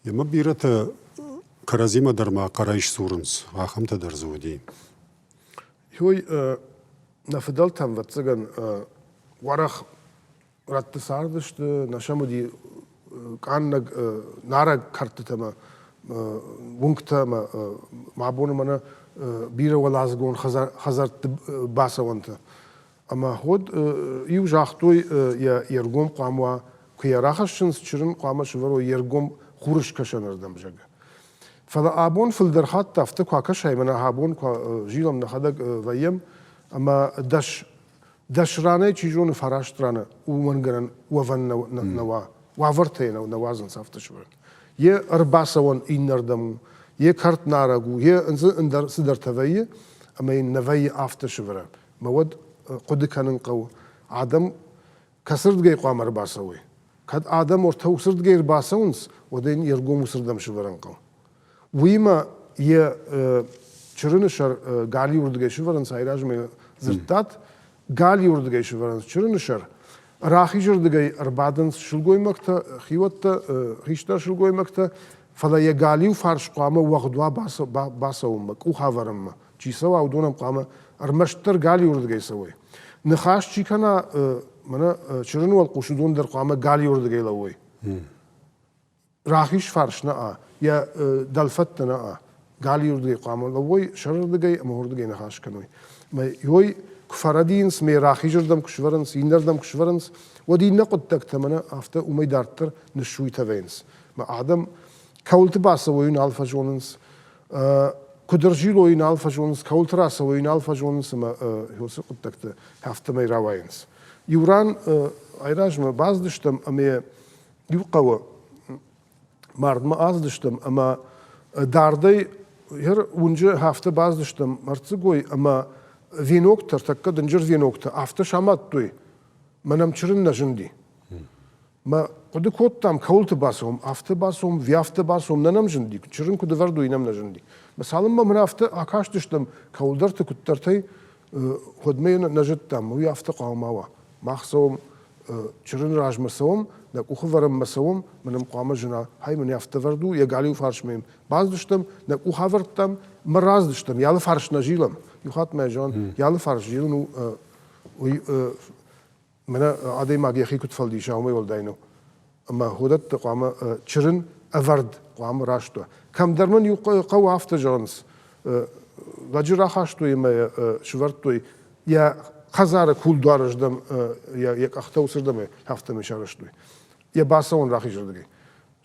A: Ӕмӕ бирӕтӕ кӕрӕдзимӕ дӕр ма хъӕрӕй сдзурынц, ахӕмтӕ дӕр дзы уыди.
B: Ой, нӕ фыдӕлтӕм, ӕвӕццӕгӕн, уӕрӕх рӕтты цардысты, нӕ сӕм уыди къаннӕг нарӕг кӕртытӕ ӕмӕ уынгтӕ ӕмӕ ма абоны мӕнӕ бирӕ уӕладзыгон хӕдзӕртты бацӕуӕнтӕ. Ӕмӕ уӕд иу загътой, йе ргом хъуамӕ уа, куы йӕ рахӕссынц, чырын хъуамӕ сывӕрой йе ргом хурыскӕсӕнырдӕм, зӕгъгӕ. Фӕлӕ абон фылдӕр хатт афтӕ куы акӕсай, мӕнӕ абон куы зилӕм, нӕхӕдӕг вӕййӕм, ӕмӕ дӕс ранӕй, чи зоны, фараст раны уымӕн гӕнӕн уӕвӕн нӕ уа. Уавӕртӕ йӕ нӕ уадзынц афтӕ сывӕрын. Йе ӕрбацӕуӕн иннӕрдӕм у, йе кӕрт нарӕг у, йе ӕндӕр цыдӕртӕ вӕййы, ӕмӕ йын нӕ вӕййы афтӕ сывӕрӕн. Мӕ уӕд хъуыды кӕнын хъӕуы, адӕм кӕцырдыгӕй хъуамӕ ӕрбацӕуой? Кӕд адӕм ортӕ уыцырдыгӕй ӕрбацӕуынц, уӕд ын йе ргом уыцырдӕм сывӕрын хъӕуы. Уыимӕ йӕ чырыны сӕр галиуырдыгӕй сывӕрынц, айразмӕ дзырдтат, галиуырдыгӕй сывӕрынц чырыны сӕр, рахизырдыгӕй ӕрбадынц сылгоймӕгтӕ, хиуӕттӕ, хистӕр сылгоймӕгтӕ, фӕлӕ йӕ галиу фарс хъуамӕ уӕгъд уа бацӕуынмӕ, къух ӕвӕрынмӕ. Чи цӕуа, уыдонӕн хъуамӕ ӕрмӕстдӕр галиуырдыгӕй цӕуой. Ныхас чи кӕна, мӕнӕ чырыны уӕлхъус, уыдон дӕр хъуамӕ галиуырдыгӕй лӕууой. Рахиз фарс нӕ, йӕ дӕлфӕдтӕ нӕ, галиуырдыгӕй хъуамӕ лӕууой, сӕрырдыгӕй ӕмӕ уырдыгӕй ныхас кӕной. Мӕ ой куы фӕрӕдийынц, мӕ рахизырдӕм куы сывӕрынц, иннӕрдӕм куы сывӕрынц, уӕд иннӕ хъуыддӕгтӕ мӕнӕ афтӕ уымӕй дарддӕр ныссуйтӕ вӕййынц. Мӕ адӕм кӕуылты бацӕуой, нал фӕзонынц, куыд ӕрзилой, нал фӕзонынц, кӕуылты рацӕуой, нал фӕзонынц ӕмӕ уыцы хъуыддӕгтӕ афтӕмӕй рауайынц. Иу ран айразмӕ бацыдыстӕм ӕмӕ иу хъӕуы мардмӕ ацыдыстӕм ӕмӕ дардӕй уынджы афтӕ бацыдыстӕм мӕрддзыгой ӕмӕ веноктӕ, тӕккӕ дынджыр веноктӕ афтӕ самадтой, мӕнӕм чырын нӕ зынди. Мӕ хъуыды кодтам, кӕуылты бацӕуӕм, афтӕ бацӕуӕм, ви афтӕ бацӕуӕм, нӕ нӕм зынди, чырын куыд ӕвӕрд у, нӕм нӕ зынди. Мӕ цалынмӕ мын афтӕ акастыстӕм кӕуылдӕрты куыддӕртӕй, уӕдмӕ йӕ нӕ зыдтам, уый афтӕ хъуамӕ ма уа. Мах цӕуӕм чырын размӕ цӕуӕм, нӕ къухы вӕрӕнмӕ цӕуӕм, мӕн ӕм хъуамӕ зына, хай мын афтӕ вӕрд у, йӕ галиу фарсмӕ йӕм бацыдыстӕм, нӕ къух авӕрдтам, мӕ раздыстӕм, йӕ алы фарс нӕ зилӕм. Иу хатт мӕ зӕгъын, йӕ алы фарс зилын у, уый мӕнӕ адӕймаг йӕхи куыд фӕлдиса, уымӕй уӕлдай нӕу. Ӕмӕ уыдӕтты хъуамӕ чырын ӕвӕрд хъуамӕ раст уа. Кӕмдӕр мын иу хъӕуы афтӕ зӕгъынц, лӕджы рахастой ӕмӕ йӕ сывӕрдтой йӕ хӕдзары кулдуарыздӕм йӕ къӕхтӕ уыцырдӕм афтӕмӕй сарӕзтой. Йӕ бацӕуӕн рахизырдыгӕй.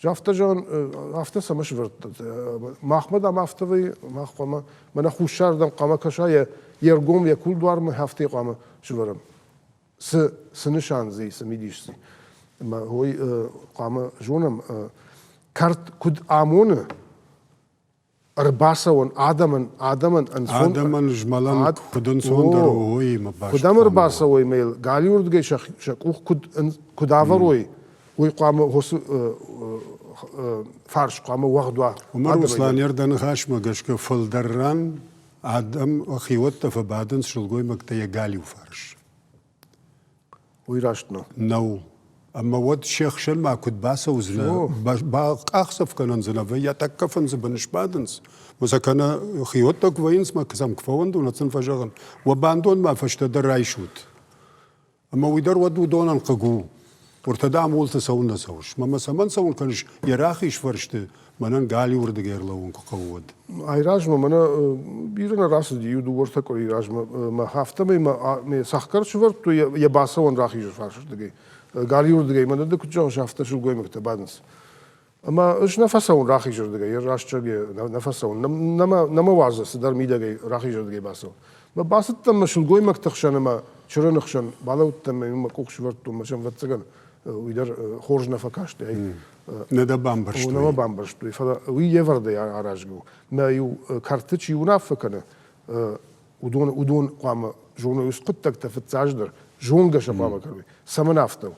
B: Афтӕ зӕгъын, афтӕ цӕмӕ сывӕрдта? Махмӕ, дам, афтӕ вӕййы, мах хъуамӕ, мӕнӕ хуссарырдӕм хъуамӕ кӕса, йе ргом йӕ кулдуармӕ афтӕ хъуамӕ сывӕрӕм. Цы нысан дзы и, цы мидис дзы и? Ӕмӕ уый хъуамӕ зонӕм, кӕрт куыд амоны, ӕрбацӕуӕн адӕмӕн адӕмӕн ӕнцон
A: адӕмӕн змӕлӕн куыд ӕнцондӕр у, уыимӕ баст
B: куыд ӕм ӕрбацӕуой ӕмӕ йыл галиуырдыгӕй сӕ къух куыд ӕвӕрой, уый хъуамӕ уыцы фарс хъуамӕ уӕгъд уа.
A: Уымӕ Руслан дӕ ныхасмӕ гӕсгӕ фылдӕр ран адӕм хиуӕттӕ фӕбадынц сылгоймӕгтӕ йӕ галиу фарс.
B: Уый раст нӕу.
A: Нӕу. Ӕмӕ уӕд се хсӕнмӕ куыд бацӕудзынӕ, бакъахдзӕф кӕнӕн дзы нӕ вӕййы, тӕккӕ фындзы бын сбадынц. Мӕ сӕ кӕнӕ хиуӕттӕ куы вӕййынц, мӕ сӕм куы фӕуӕндон, уӕд сын фӕзӕгъын, уӕ бандонмӕ фӕстӕдӕр райсут. Ӕмӕ уый дӕр уӕд уыдонӕн хъыг у. Уыртӕ дам уылты цӕуылнӕ цӕуыс? Мӕ мӕ цӕмӕн цӕуын кӕныс йӕ рахиз фӕрсты, мӕнӕн галиуырдыгӕй ӕрлӕууын куы хъӕуы, уӕд?
B: Айразмӕ мӕнӕ бирӕ нӕ рацыди, иу дыууӕртӕ къуыри размӕ мӕ афтӕмӕй мӕ цӕхгӕр сывӕрдтой йӕ бацӕуӕн рахизы фарсырдыгӕй. Галиуырдыгӕй мӕнӕ ды куыд зӕгъыс, афтӕ сылгоймӕгтӕ бадынц. Ӕмӕ ӕз нӕ фӕцӕуын рахизырдыгӕй, раст зӕгъгӕ, нӕ фӕцӕуын. Нӕ мӕ уадзы цыдӕр мидӕгӕй рахизырдыгӕй бацӕуын. Мӕ бацыдтӕн мӕ сылгоймӕгты хсӕн ӕмӕ Чырыны хсӕн балӕудтӕн ӕмӕ мӕ къух сывӕрдтон, мӕ сӕм, ӕвӕццӕгӕн, уый дӕр хорз нӕ фӕкастӕй.
A: Нӕ дӕ бамбӕрстой?
B: Нӕ мӕ бамбӕрстой, фӕлӕ уый йе вӕрдӕй аразгӕ у. Мӕ иу кӕрты чи уынаффӕ кӕны, уыдон, уыдон хъуамӕ зоной уыцы хъуыддӕгтӕ фыццаджыдӕр, зонгӕ сӕ хъуамӕ кӕной. Цӕмӕн афтӕ у?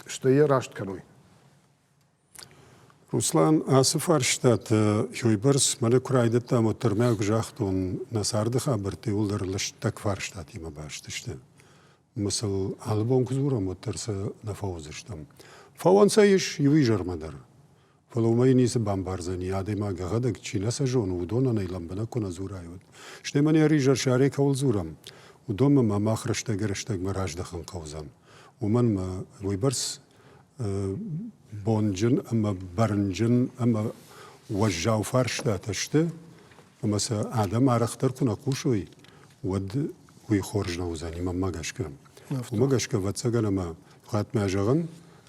B: Стӕй йӕ раст кӕной.
A: Руслан, ацы фарстатӕ уыйбӕрц мӕнӕ куы райдыдтам, уӕддӕр мӕ куы загътон, нӕ царды хабӕрттӕ иууылдӕр лыстӕг фарстатимӕ баст сты. Ӕмӕ сыл алы бон куы дзурӕм, уӕддӕр сӕ нӕ фӕуыдзыстӕм. Фӕуӕн сӕ ис иу изӕрмӕ дӕр. Фӕлӕ уымӕй ницы бамбардзӕни, адӕймаг ӕгӕдӕг чи нӕ сӕ зоны, уыдонӕн ӕй лӕмбынӕг куы нӕ дзурай, уӕд. Стӕй мӕнӕ ӕризӕрсарӕй кӕуыл дзурӕм, уыдонмӕ ма мах рӕстӕгӕй-рӕстӕгмӕ раздӕхын хъӕудзӕн. Уымӕн ӕмӕ уыйбӕрц бонджын ӕмӕ бӕрнджын ӕмӕ уӕззау фарстатӕ сты, ӕмӕ сӕ адӕм арӕхдӕр куы нӕ хъусой, уӕд уый хорз нӕ уыдзӕни, мӕнмӕ гӕсгӕ. Уымӕ гӕсгӕ, ӕвӕццӕгӕн, ӕмӕ хатмӕ зӕгъын,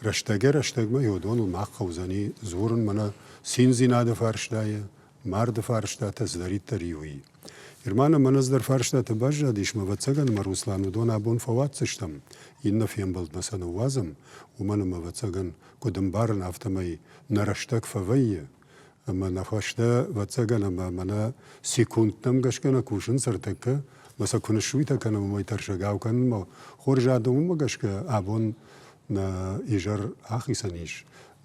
A: рӕстӕгӕй-рӕстӕгмӕ уыдоныл мах хъӕудзӕни дзурын мӕнӕ циндзинады фарстайы, марды фарстатӕ цыдӕриддӕр и, уый. Ирман ӕмӕ ӕз дӕр фарстатӕ баззадис, ӕмӕ ӕвӕццӕгӕн ӕмӕ Руслан уыдон абон фӕуадздзыстӕм, иннӕ фембӕлдмӕ сӕ ныууадзӕм, уымӕн ӕмӕ ӕвӕццӕгӕн, куыд ӕмбарын, афтӕмӕй нӕ рӕстӕг фӕвӕййы, ӕмӕ нӕ фӕстӕ, ӕвӕццӕгӕн, ӕмӕ мӕнӕ секундтӕм гӕсгӕ нӕ кусынц ӕртӕккӕ, ӕмӕ сӕ куы ныссуйтӕ кӕнӕм, уымӕй тӕрсӕгау кӕнынмӕ хорз адӕм, уымӕ гӕсгӕ абон нӕ изӕр ахицӕн ис.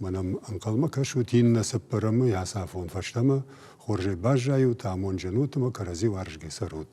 A: Мӕнӕм ӕнхъӕлмӕ кӕсут иннӕ цыппӕрӕмы ацафон фӕстӕмӕ, хорзӕй баззайут, амондджын ут ӕмӕ кӕрӕдзи уарзгӕ цӕрут.